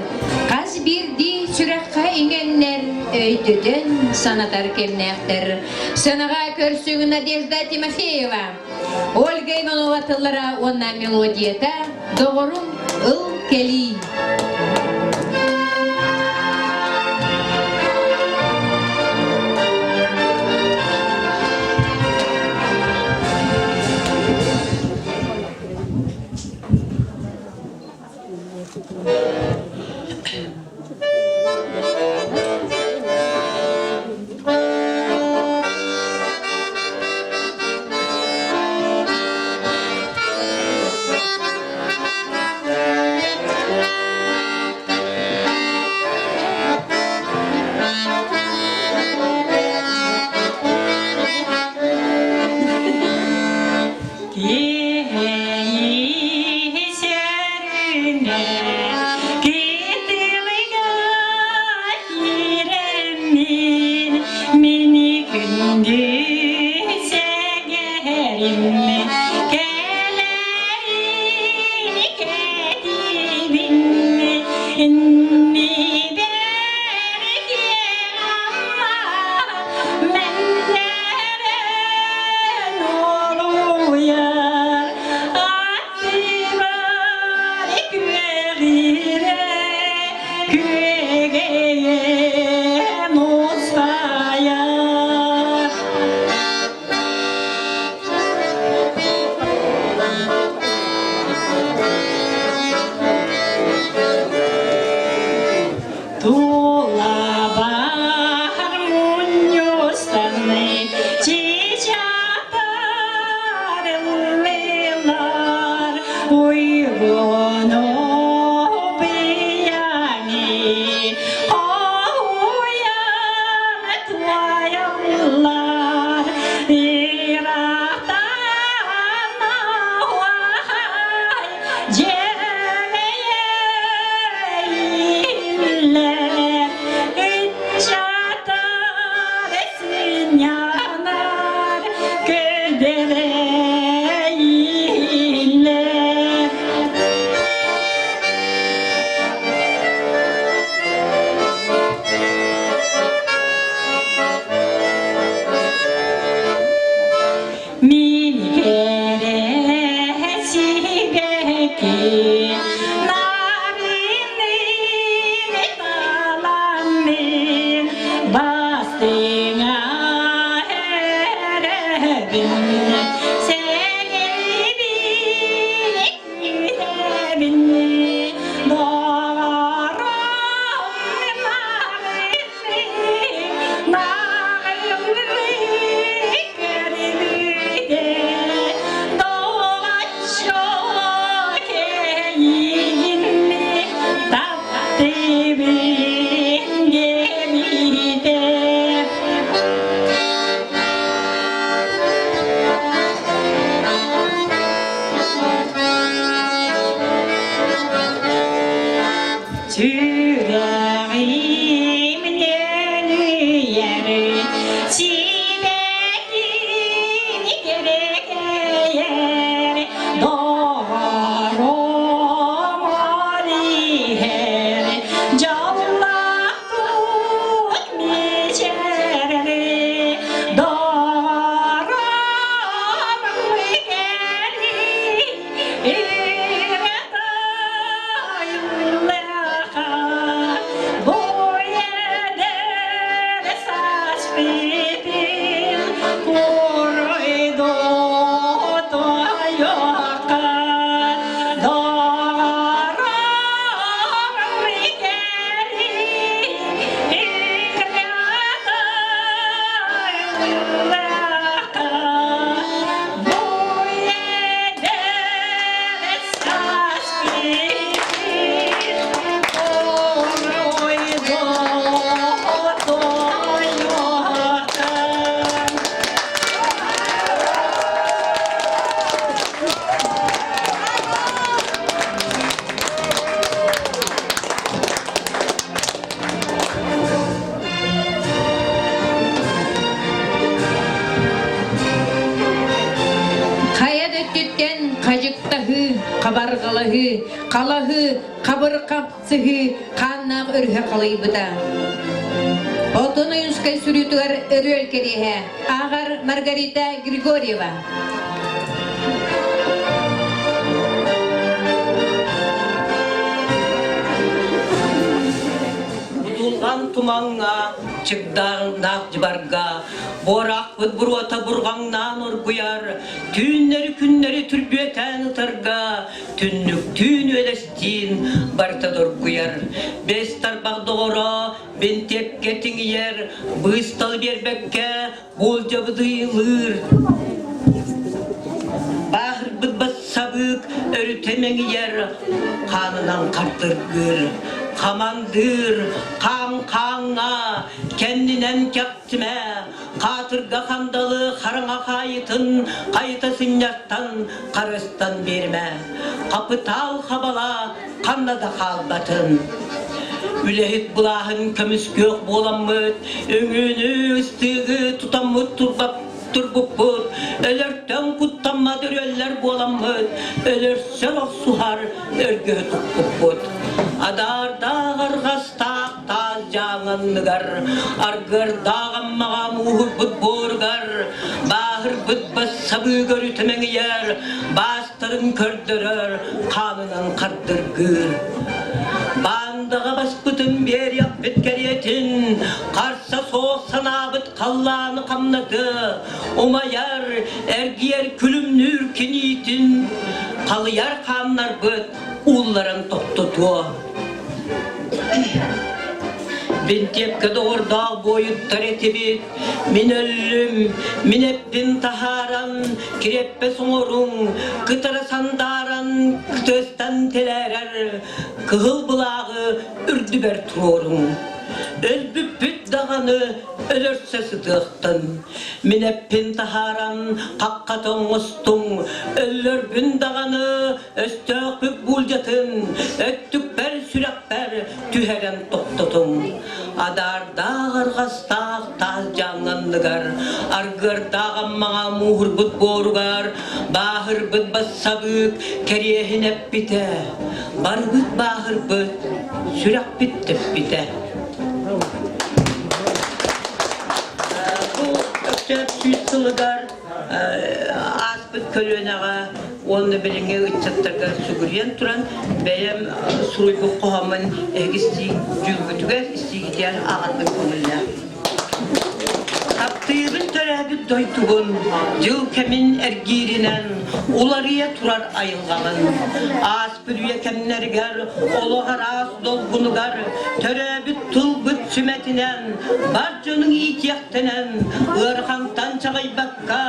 хас биирдии сүрэххэ иҥэннэр, өйдөтөн санатар кэмнээхтэр. Сыанаҕа көрсүҥ Надежда Тимофеева. Ольга Иванова тыллара уонна мелодията «Доҕорум ыл кэлиий». Сүрэҕим нөлүйэр, сибэккини кэрэкэйэр, доҕорум ол иһэр, дьоллоох мичээрэ, доҕорум Хайа да өттүттэн хадьыктаһыы, хабарҕалаһыы, халаһыы, хабырхапсыһыы хааннаах өрүһэ халыйбыта. Отон Ойуунскай сүрүүтүгэр өрүөл кэриэһэ ааҕар Маргарита Григорьева. Будулҕан тумаҥҥа, чыгдааҥнаах дьыбарга, буораахпыт буруота бурҕаҥнаан оргуйар, түүннэри-күннэри түрбүөтээн ытарга, түннүктүүн үөлэстиин барыта доргуйар. Бэс тарбах доҕоро бинтиэпкэ тиҥийэр, быыстал биэрбэккэ Болдьобутуйлыыр Бааһырбыт бассабыык өрүтэ мэҥийэр, хаанынан хардыргыыр, хамандыыр, хаам-хааҥҥа, кэннинэн кэхтимэ, хаатырга хандалы хараҥа хаайытын хайыта сынньартан харыстан биэримэ, хапытаал хабала ханна да хаалбатын. Үлэһит былааһын көмүскүөх буоламмыт, өҥүүнү, ыстыыгы тутаммыт турбуппут, өлөртөн куттаммат өрүөллэр буоламмыт, өлөрсөр охсуһар өргөһү туппуппут. Адаардаах арҕастаах таас дьааҥанныгар, аргыардаах аммаҕа мууһурбут буоругар, бааһырбыт бассабыы көрүтэ мэҥийэр, баас Тарын көрдөрөр, хаанынан хардыргыыр. Баандаҕа баспытын биэриэхпит кэриэтин, харса суох санаабыт халлааны хамнаты, умайар, эргийэр күлүмнүүр киниитин, халыйар хааннарбыт уулларан тохтотуо. Бинтиэпкэ доҕордоох буойуттар этибит, мин өллүм, мин эппин таһааран, кириэппэс оҥоруҥ, кытара сандааран, кытыастан тэлээрэр кыһыл былааҕы үрдүбэр туруоруҥ. Өлбүппүт даҕаны өлөрсө сытыахтын. Мин эппин таһааран, хаххата оҥостуҥ, өллөрбүн даҕаны Өстөөхпүт буулдьатын өттүкпэр сүрэхпэр түһэрэн тохтотуҥ. Адаардаах арҕастаах таас дьааҥҥанныгар, аргыардаах аммаҕа мууһурбут буоругар, бааһырбыт бассабыык кэриэһин эппитэ, барбыт бааһырбыт сүрэхпит тэппитэ. Бу Өктөөп сүүс сылыгар ааспыт көлүөнэҕэ уонна билиҥҥи ыччаттарга сүгүрүйэн туран бэйэм суруйбут хоһооммун эһиги дьүүлгүтүгэр истиигитигэр ааҕарбын көҥүллээх. Таптыыбын төрөөбүт дойдубун, дьыл кэмин эргииринэн уларыйа турар айылҕабын. Ааспыт үйэ кэмнэригэр олох араас долгунугар төрөөбүт тылбыт сүмэтинэн бар дьонуҥ иитиэхтэнэн ыарахантан чаҕыйбакка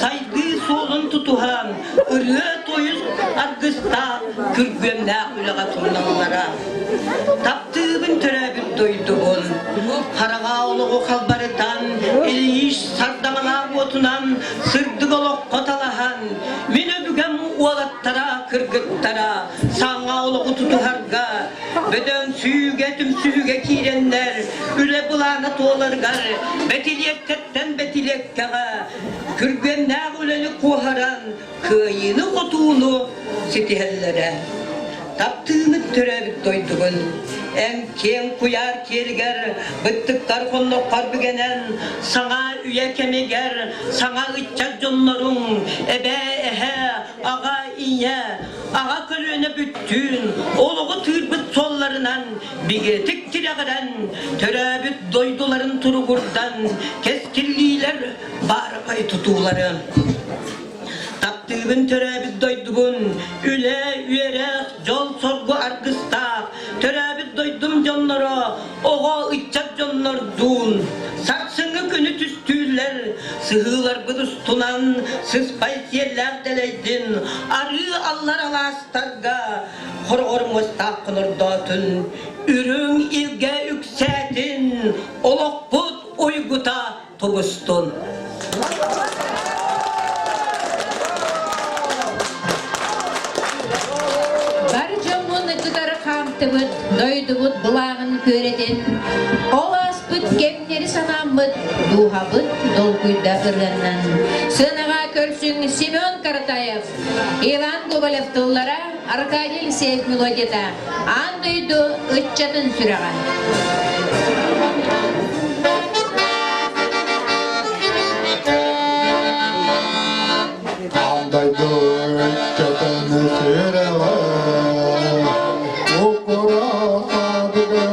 сайдыы суолун тутуһан ырыа-тойук аргыстаах күргүөмнээх үлэҕэ турналлара. Таптыыбын төрөөбүт дойдубун, хараҥа олоҕу халбарытан, Ильич сардаҥалаах уотунан сырдык олоххо талаһан, мин өбүгэм уолаттара, кыргыттара саҥа олоҕу тутуһарга. Бөдөҥсүүгэ, түмсүүгэ киирэннэр, үлэ былаана туоларыгар бэтилиэккэттэн бэтилиэккэҕэ күргүөмнээх үлэни куоһаран, кыайыыны-хотууну ситиһэллэрэ. Таптыыбыт төрөөбүт дойдугун, эн киэҥ куйаар киэригэр быттыктар хонноххор бүгэнэн, саҥа үйэ кэмигэр саҥа ыччат дьонноруҥ, эбээ, эһээ, аҕа, ийэ, аҕа көлүөнэ бүттүүн олоҕу тыырбыт суолларынан бигэтик тирэҕирэн, төрөөбүт дойдуларын туругурдан, кэскиллиилэр баарапай тутуулары. Таптыыбын төрөөбүт дойдубун, үлэ, үөрэх, дьол-соргу аргыстаах, төрөөбүт дойдум дьонноро, оҕо, ыччат дьоннордуун сарсыҥҥы күнү түстүүллэр, сыһыыларбыт устунан сыспай сиэллээх дэлэйдин, арыы аллар алаастарга хороҕор муостаах хонордоотун, үрүҥ илгэ үксээтин, олохпут уйгута тубустун. Бар дьоммун кытары хаамтыбыт, дойдубут былааҕын күөрэтин, ол ааспыт кэмнэри санааммыт, дууһабыт долгуйда ырыаннан. Сыанаҕа көрсүҥ Семен Каратаев, Иван Гоголев тыллара, Аркадий Алексеев мелодията, Аан дойду ыччатын сүрэҕэ. Аан дойду ыччатын сүрэҕэ Укура садыгы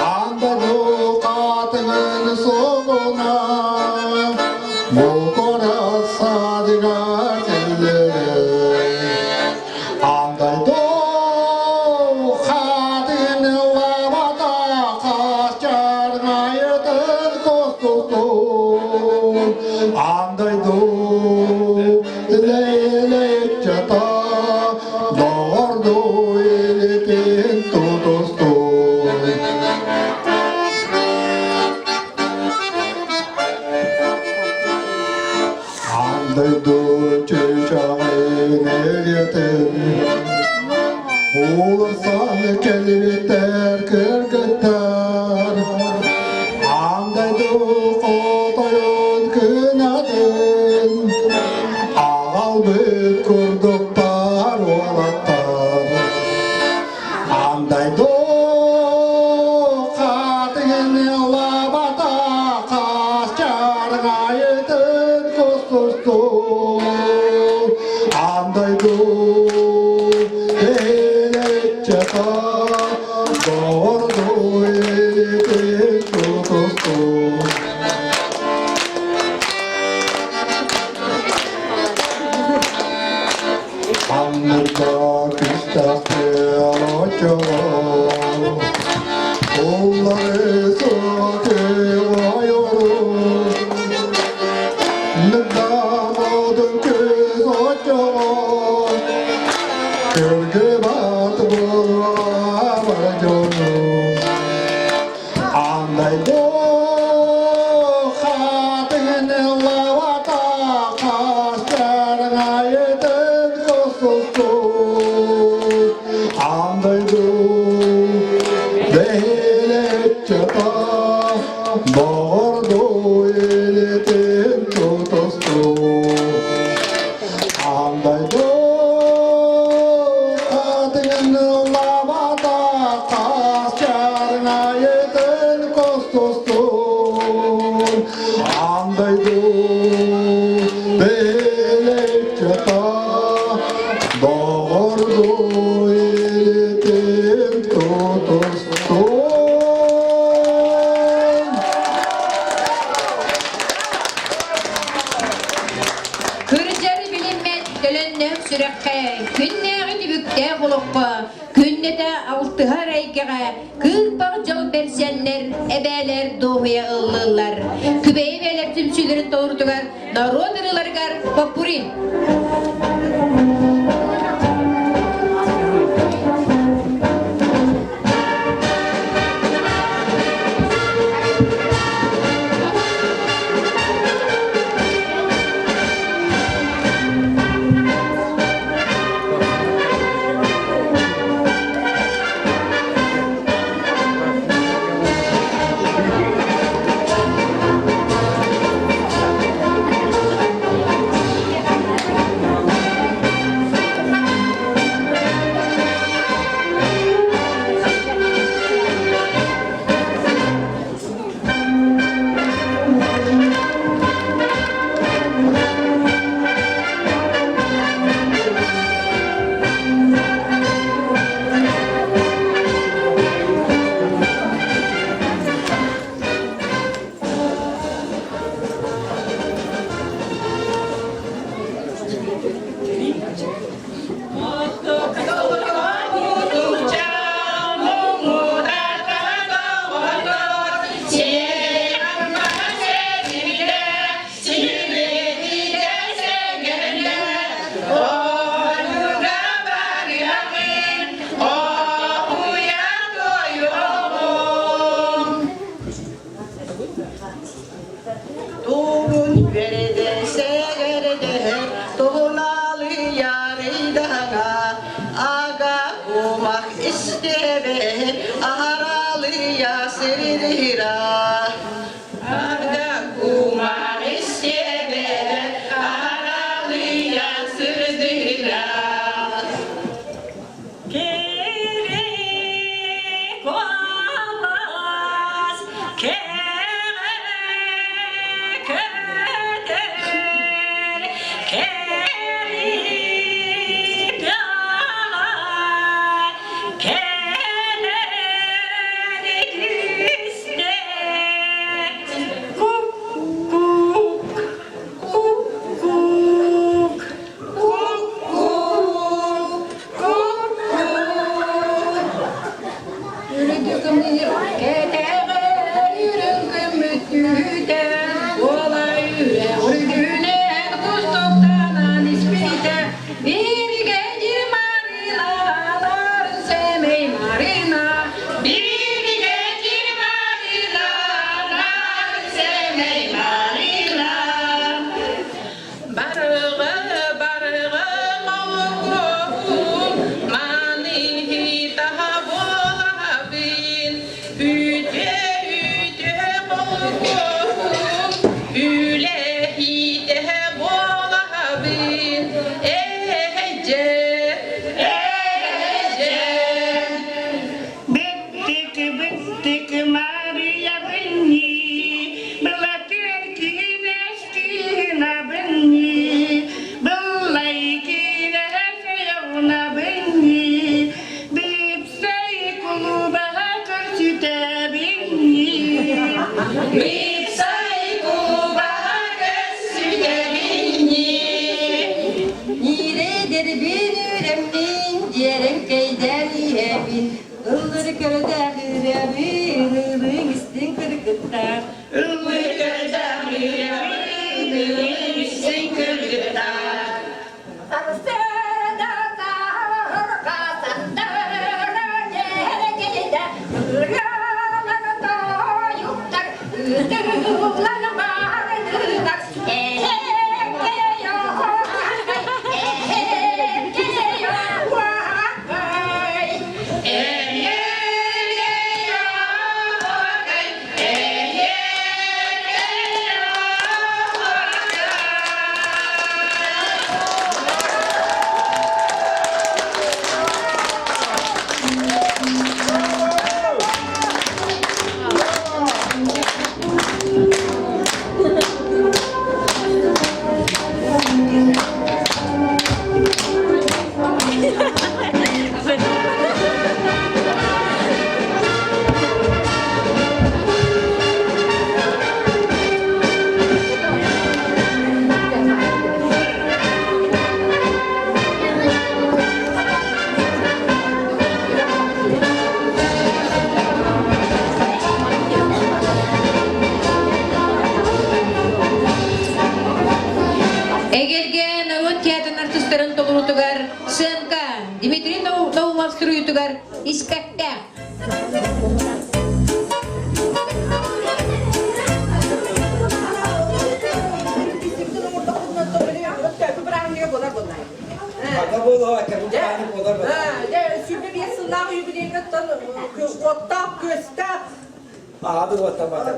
Аан дойду хаатыгын сугуна Мукура садыгар Андайду чычаҕын эргэтин Уулуссан кэлбиттэр кыргыттар Андайду хотойун кынатын Аҕалбыт курдуктар уолаттар Андайду хатыҥын лабата хас чарҕайытын кустустун Андайду элеччата доҕорду илитин тутустун Аннырда күстэхтэр оччолор, Уллары суотуйору, Нырдамодун көз оччолор, Көргө бат буолуа бар дьону. Андайдо хатыҥын лавата хастарҥайытын косустун. Андайду бэһилэччата доҕорду илитин тутустун. Андайду хатыҥын лавата хастарҥайытын костустун. Андайду бэлэччата доҕорду илитин тутустун. Кырдьар билиммэт төлөннөөх сүрэххэ, күннээҕи түбүктээх олоххо, күннэтэ алтыһар эйгэҕэ кыырпах дьол бэрсэннэр, эбээлэр дуоһуйа ыллыыллар. Күбэйи бээлэр түмсүүлэрин толорутугар норуот ырыаларыгар поппури. истэбэ аһаралыйа сирира. Арда кумар истэбэ аһаралыйа сырдыра. Кири куолас кэрэ көтөр кэри кэлэн түстэ кук-кук кук-кук Кэтэҕэр үрүҥ күммүт түүтэ, уола үрэх үрдүнэн кустуктанан испитэ, биригэдьир Марыналар сэмэй Марына, Биригэдьир Марыналар сэмэй Марына. Барыга барыга холкуоһум, маныһы таһа буолаһабын. Үтүө үтүө холкуоһум, үлэһитэһэ буолаһабын. Эһэдьэ, эһэдьэ. Биттик, биттик, Мария бынни, Былатыр киһинэскиһина бынни, Быллай киинэһэсэйоҕуна бынни, Бипсэй кулубаһа көрсүтэ бинни. Бипсай кулубаһа көрсүтэ бинни. Нире дербин үрэммин, диэрэн кэйдэн иһэбин, ыллыр көрдөөх ырыабын, ылыҥ истиҥ кыргыттар. Ыллыр көрдөөх ырыабын, ылыҥ истиҥ кыргыттар. Сарсыарда саһарга сандара дьэргэйдэ, ырыалар тойуктар, ытыллан бардылар, Эгэлгэ норуот театрын артыыстарын толоруутугар сценка Дмитрий Наумов суруйуутугар испэктээх. Сүрбэ сыллаах юбилейгаттан уоттаах күөстээх Аҕабыт уоттаммата.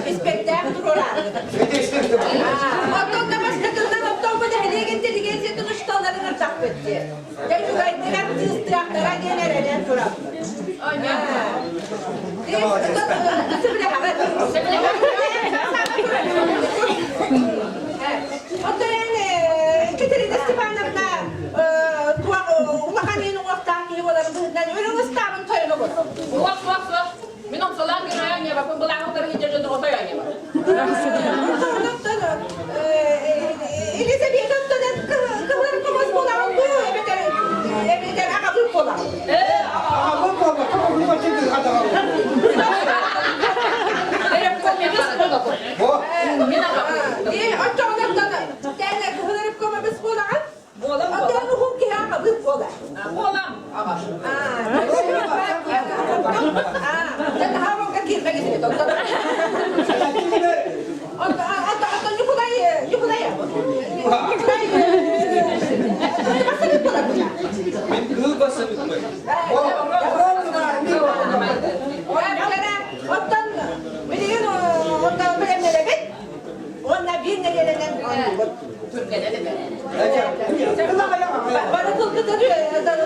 Испэктээх туруораары. Оттон да бастакынан оттон бу нэһилиэк интеллигенциятын учууталларын ырдахпыт дии. Дьэ үчүгэйдик артыыстыахтара диэн эрэнэн турабыт. Оттон эн Катерина Степановна улахан иин уҥуохтаах киһи буоларын быһыытынан үрүҥ ыстаабын тойонобут. Суох, суох, суох. Мин омсолоон геройа ньабаппын былааҕы утары сылдьар дьон оҕото ньаба. Елизавета кыһылар көмөс буолаҕын дуу эбэтэр эбэтэр аҕабыт буолаҕын? Аҕабыт буолбакка Оччоҕунан кыһылар көмөс буолаҕын? Оттон уһун киһи аҕабыт буолар. Буолам аҕа. Мин кыыл басыбыппын. Оттон билигин онно бэлэмнэнэбит. Уонна биир нэдиэлэнэн оонньуубут. Бары тылгытын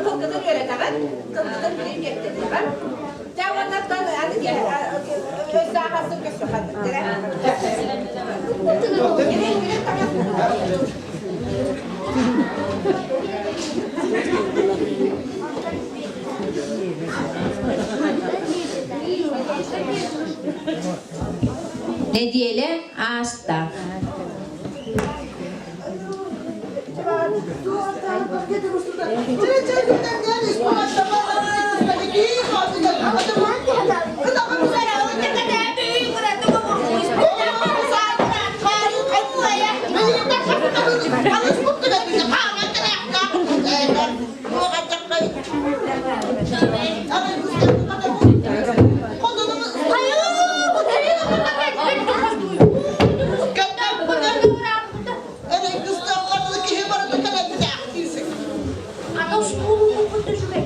тылгытын үөрэтэҕин, тылгытын билин биэртэтэҕин. Дьэ уоннаттан аны өссө аҕасын көрсөхөттөрө. Нэдиэлэ ааста.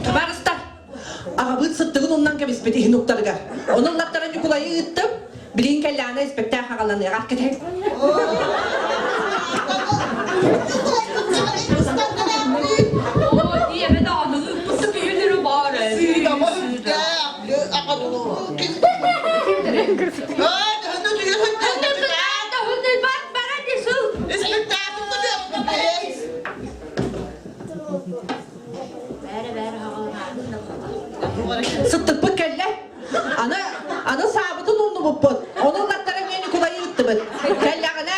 Табаарыстар, аҕабыт сыттыгын умнан кэбиспит иһин уктарыгар. Онон латтара Ньукулайы ыыттым. Билигин кэллэҕинэ испэктээх аҕаланыаҕа кэтэһин. Сыттыкпыт кэллэ. Аны, аны саабытын умнубуппут. Ону ыллаттара эмиэ Ньукулайы ыыттыбыт. Кэллэҕинэ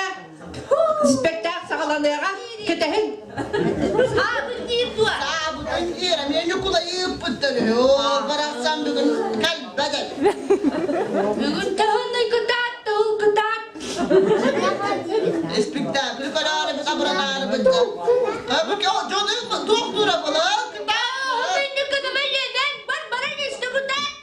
спектакль саҕаланыаҕа кэтэһин. Саабын диир дуо? Саабытын диир, эмиэ Ньукулайы ыыппыттар үһү. Оо, барахсан бүгүн кэлбэт Бүгүн таһынный кытаат, тыл кытаат. Спектакль көрөөрү біз абыранаары быдда. Дьону туох тура була кытаат. Бар баран исти кытаат.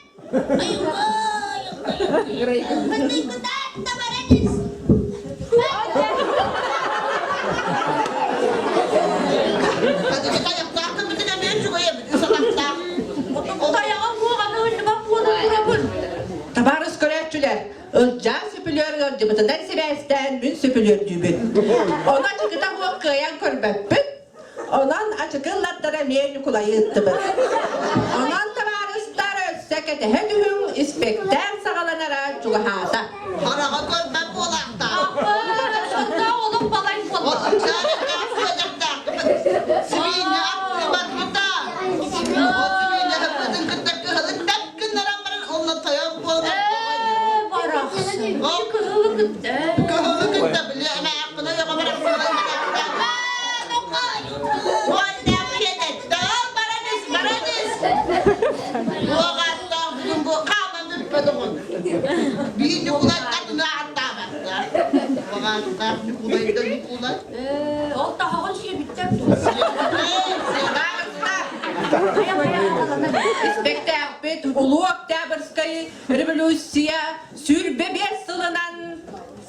Табаарыс көрөөччүлэр, Ылдьаа сөпүлүөр ыалдьыбытынан сибээстээн мин сөпүлүөрдүүбүн. Ону ачыкыта суох кыайан көрбөппүт. Онон ачыкы ыллаттара эмиэ Ньукулайы ыыттыбыт. Онон табаарыстар өссө кэтэһэ түһүҥ, испэктээк саҕаланара чугаһаата. Хараҕа көрбөт буолаахтаах. Олох балай буолла. Сибиинньэ аттыбатта. Ол сибиинньэ һыппытын кытта кыһылын тэп гыннаран баран онно тойон буолан Ээ, барахсан. Кыһылы кытта. Кыһылы кытта били эмээхпин ойоҕо барахсан. Биир Ньукулай атына аттаабаттар. Баҕааттаах Ньукулай да Ньукулай. Ол таһаҕын сиэбиттэр дуо? Испэктээхпит Улуу Октябрьскай революция 25 сылынан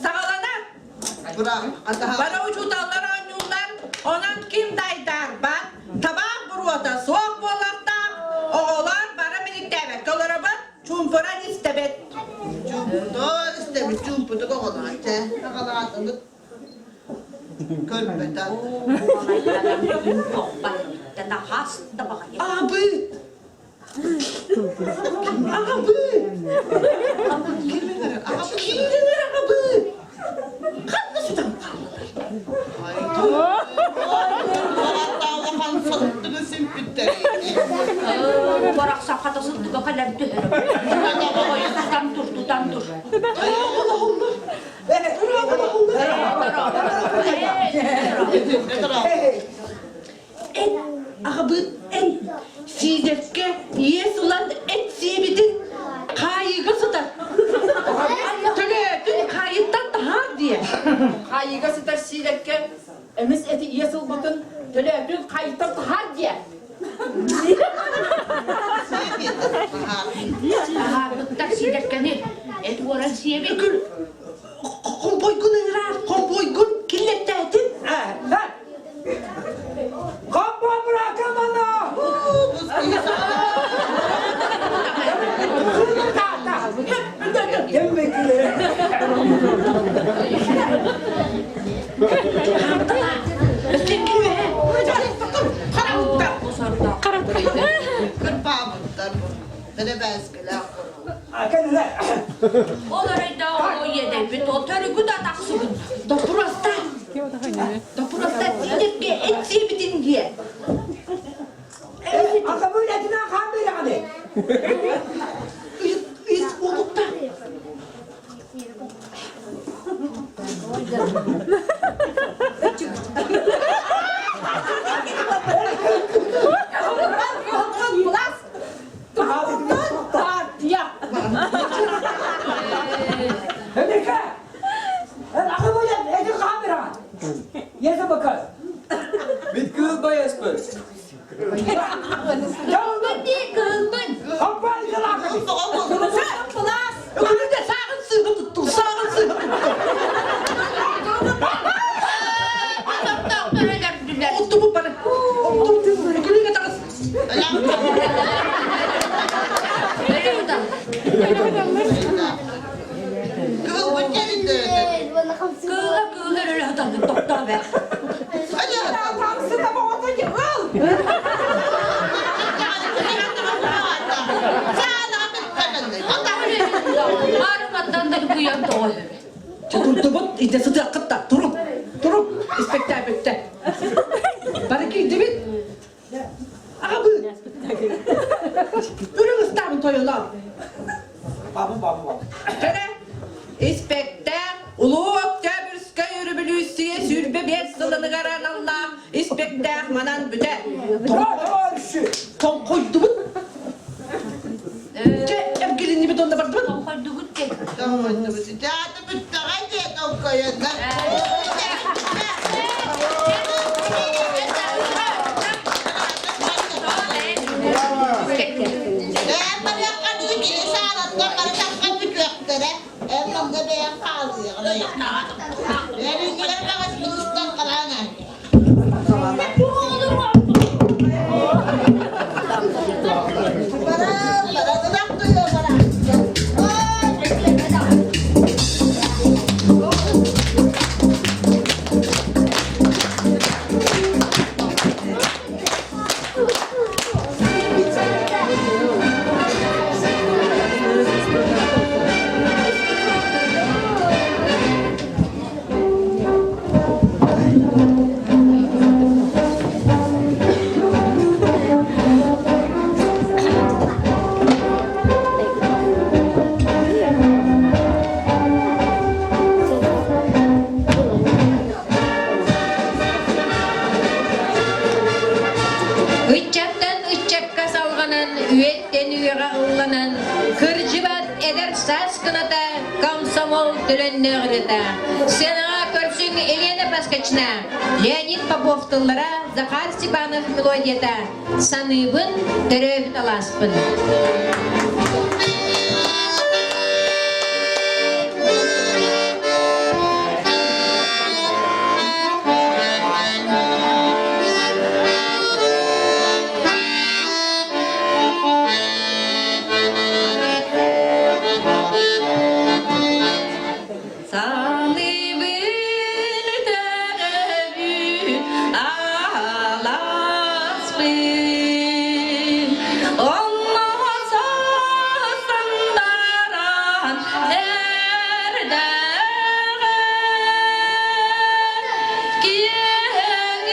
саҕаланар. Бары учууталлар оонньууллар, онон ким да айдаарбат, табаах буруота суох буолуохтаах, оҕолор бары миниктээбэккэ олоробут, чуумпуран истэбит. Чуумпутун истэбит, чуумпутук оҕолор чэ, аҕалаатыбыт. Көрбөтө. Аҕабыт! Аҕабыт! Кииринэр аҕабыт! Ханна сүтэн хааллылар? Улахан сылтыгы симпиттэр. Барахсан хата сылтыга кэлэн түһэр. Тутан тур, тутан тур. Эн аҕабыт эн Сиидэркэ иэс ылан эт сиэбитин хаайыыга сытар. Төлөөтүн хаайыттан таһаар диэ. Хаайыыга сытар Сиидэркэ эмис эти иэс ылбытын төлөөтүн хаайыттан таһаар диэ. Таһаарбыттар Сиидэркэни эт уоран сиэбит. Хомпойгун ыҥыраар, хомпойгун киллэртээтин. Хомпой быракамана! Кырпаабыттар бу. Бэрэбээскэлээх Ол эрейдээ оҕо иэдэйбит, ол төрүгү да тахсыбыт. Доппуруоста! Доппуруоста сиидэргэ эт сиэбитин диэ. Акабы үлэтинэн хаан биэрэҕини. Ис уолукта. Эмирке! Акабы этин хаан биэрэҕин. Есе бакар. Бит кыыл байаспыт. Кыылбын! Өкүлүтэ сааҕын сыыһа туттул, сааҕын сыыһа туттул. Оттубут бары. Оттубут. Өкүлүгэ таҕыс. Кыылбыт Кыыла кыыла өлө сыталлын тохтоо бэр. Арматтан да куйан тоҕо Турдубут, ите сытыаххыт да, турук, турук, испэктээбиттэ. Бары киирдибит. Аҕабы. Үрүҥ ыстаабын тойоноо. Бабы бабы бабы. Кэрэ, испэктээк Улуу Октябрьскай өрөбөлүүссүйэ 25 сылыныгар аналлаах испэктээк манан бүтэр. Тоҥхойдубут. Чэ, эргилиннибит онно бардыбыт. Тоҥхойдубут де. Тоҥхойдубут. Дьааты бүттэҕэ дии тоҥхойоннор. Ээ, барыахха дии кини саалаттан бары тахха бүтүөхтэрэ. Эн манна бэйэҥ хаалыаҕын. Эриннигэр баҕас устан хараҥа. Баран, баран, ынах баран. комсомол төлөннөөх ырыата. Сценаҕа көрсүҥ Елена Паскачна, Леонид Попов тыллара, Захар Степанов мелодията «Саныыбын, төрөөбүт алааспын». Саныыбын төрөөбүт алааспын, онно саран эрдэҕэ киэҥ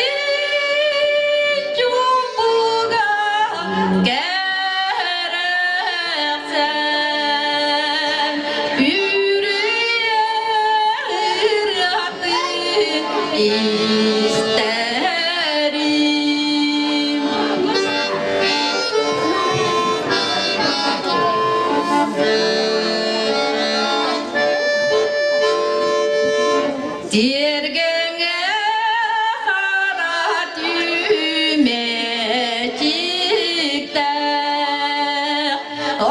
чуумпуга кэрэхсээн үрүйэ ырыатын истэрим. Тиэргэҥҥэ хара түмэчиктээх,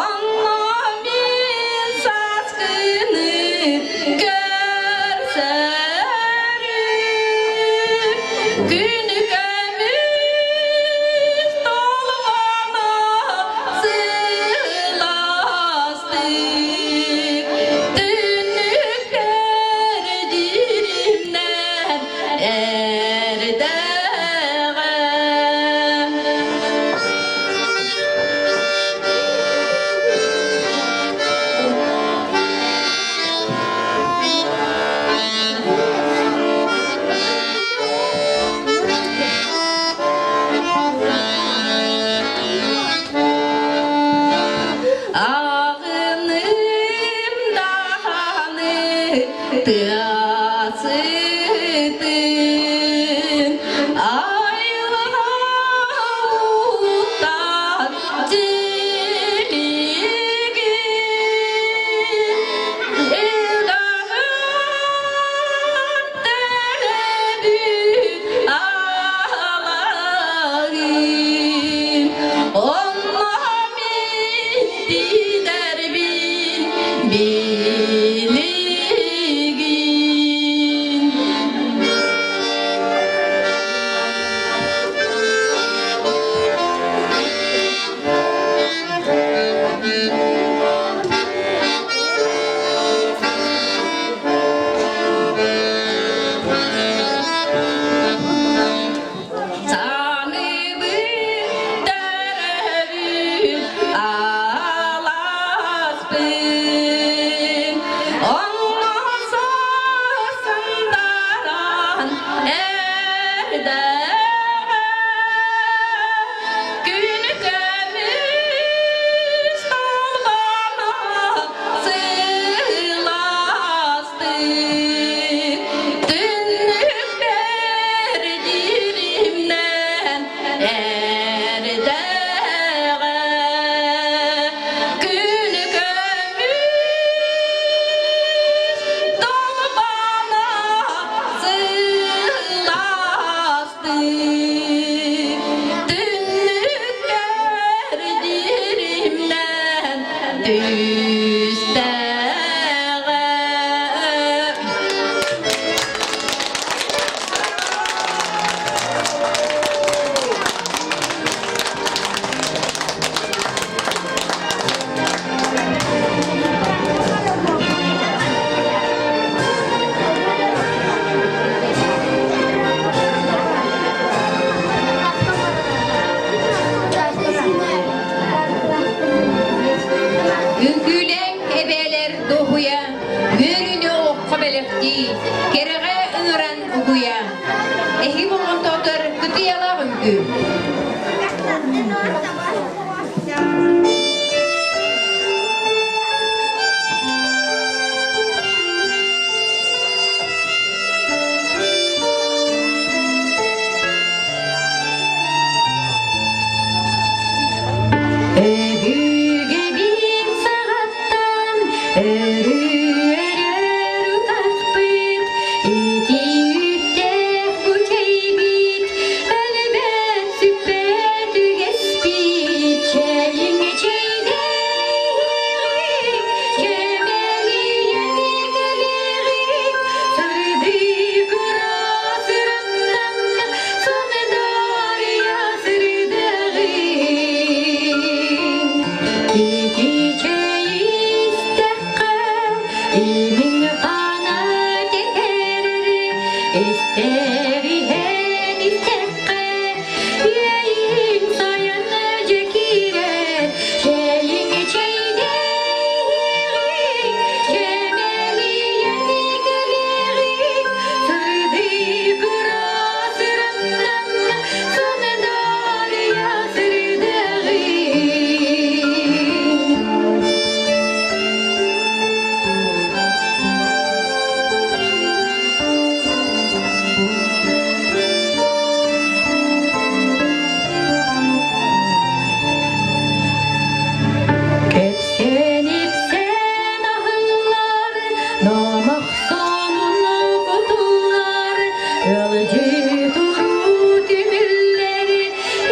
онно мин сааскыны көрсөрүм. Күн көмүс толҕоно сылаастык, түннүкпэр дьиримнээн эрдэҕэ. Ағыным даһаны тыасытын айылға уттан тилигин Илдаһын төрөбүт алаһын онно мин дидэрбин билигин. Саныбын төрөбүт аласпын, онно сарсындаран эрдэҕэ күн көмүс толбоно сылаастык түннүкпэр диримнэн эрдэҕэ күн көмүс толбоно сылаастык түннүкпэр диримнэн түстэҕэ. Үҥкүүлэҥ эбээлэр дуоһуйа, үөрүүнү олоххо бэлэхтии, кэрэҕэ ыҥыран угуйа. Эһиги болҕомтоҕутугар кытыйалаах үҥкүү. Өбүгэбин саҕаттан өрүү. Номох сонун кутуллар, Ылдьыы туруу түмүллэр,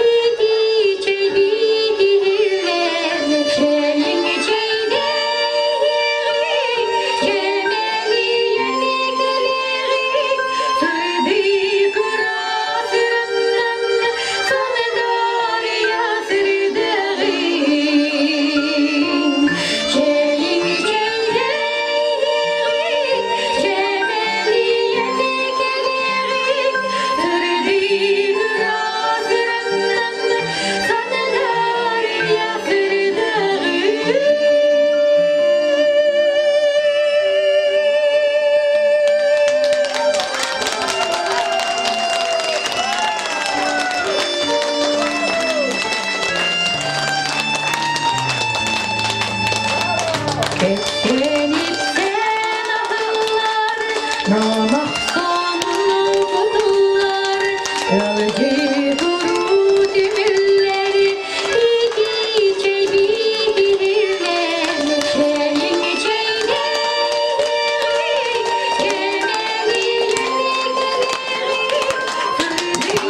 Итии чэй биитиһиллэр, Чэйиҥ чэйдээһиэҕиҥ, Чэмэлийэн кэлиэҕиҥ, Сырдыы кыра сыраннан, Сандарыйа сырдыаҕыҥ. Чэйиҥ чэйдээһиэҕиҥ, Чэмэлийэн кэлиэҕиҥ, Сырдыы кыра сыраннан, Сандарыйа сырдыаҕыҥ. Кэпсээн-ипсээн аһыллар, номох сонун кутуллар, Ылдьыы туруу түмүллэр, итии чэй биитиһиллэр, чэйиҥ чэйдээһиэҕиҥ, чэмэлийэн кэлиэҕиҥ, сырдыы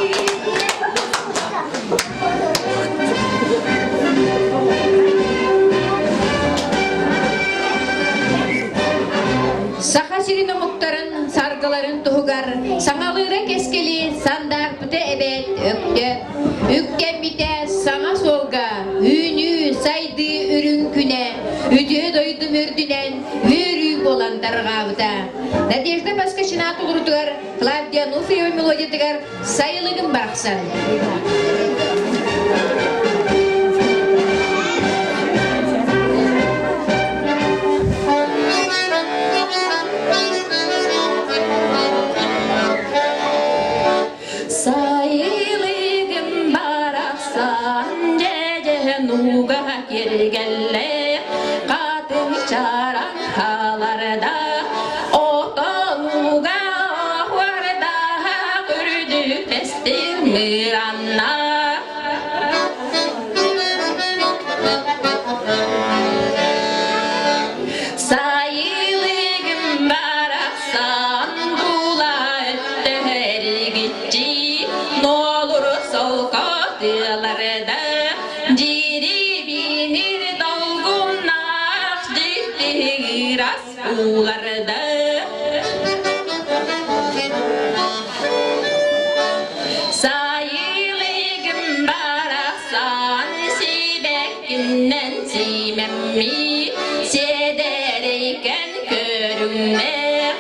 Саха сирин омуктарын саргыларын туһугар саҥалыыра кэскили сандаарпыта эбээт өктө. Үктэммитэ саҥа суолга үүнүү, сайдыы үрүҥ күнэ үтүө дойдум үрдүнэн үөрүү буолан тарҕаабыта. Надежда Поскачина тулурутугар Клавдия Ануфриева мелодиятыгар Сайылыгым барахсан. Сайылыгым барахсан дьэдьэн ууга киргэллээх хатыҥ чараҥ хааларда отонуга оһуордаах үрдүк бэстир мыранна Сайылыгым барахсан була өттө Нолур солко тыаларда Дьирибинир долгуннаах дьиктигирас ууларда Сайылыгым барахсан сибэккиннэн сиимэмми сиэдэрэйкэн көрүҥнээх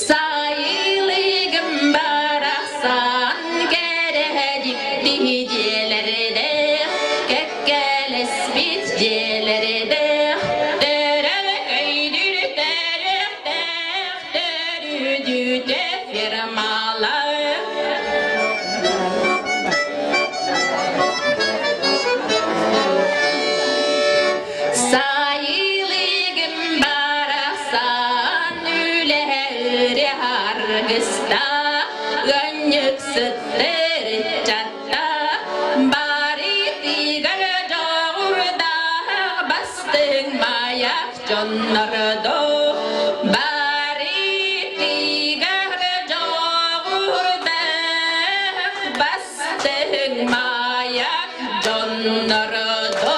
Сайылыгым барахсан кэрэһэ дьиэлэрдээх, кэккэлэспит дьиэлэрдээх, төрөкөйдүр төрүөхтээх, төрүдүтэ фирмалар. Сайылыгым барахсан үлэһэри аргыста, ыанньыксыттар ыччатта, барытыгар дьоҕурдаах бастыҥ маяк дьоннордо, барытыгар дьоҕурдаах бастыҥ маяк дьоннордо.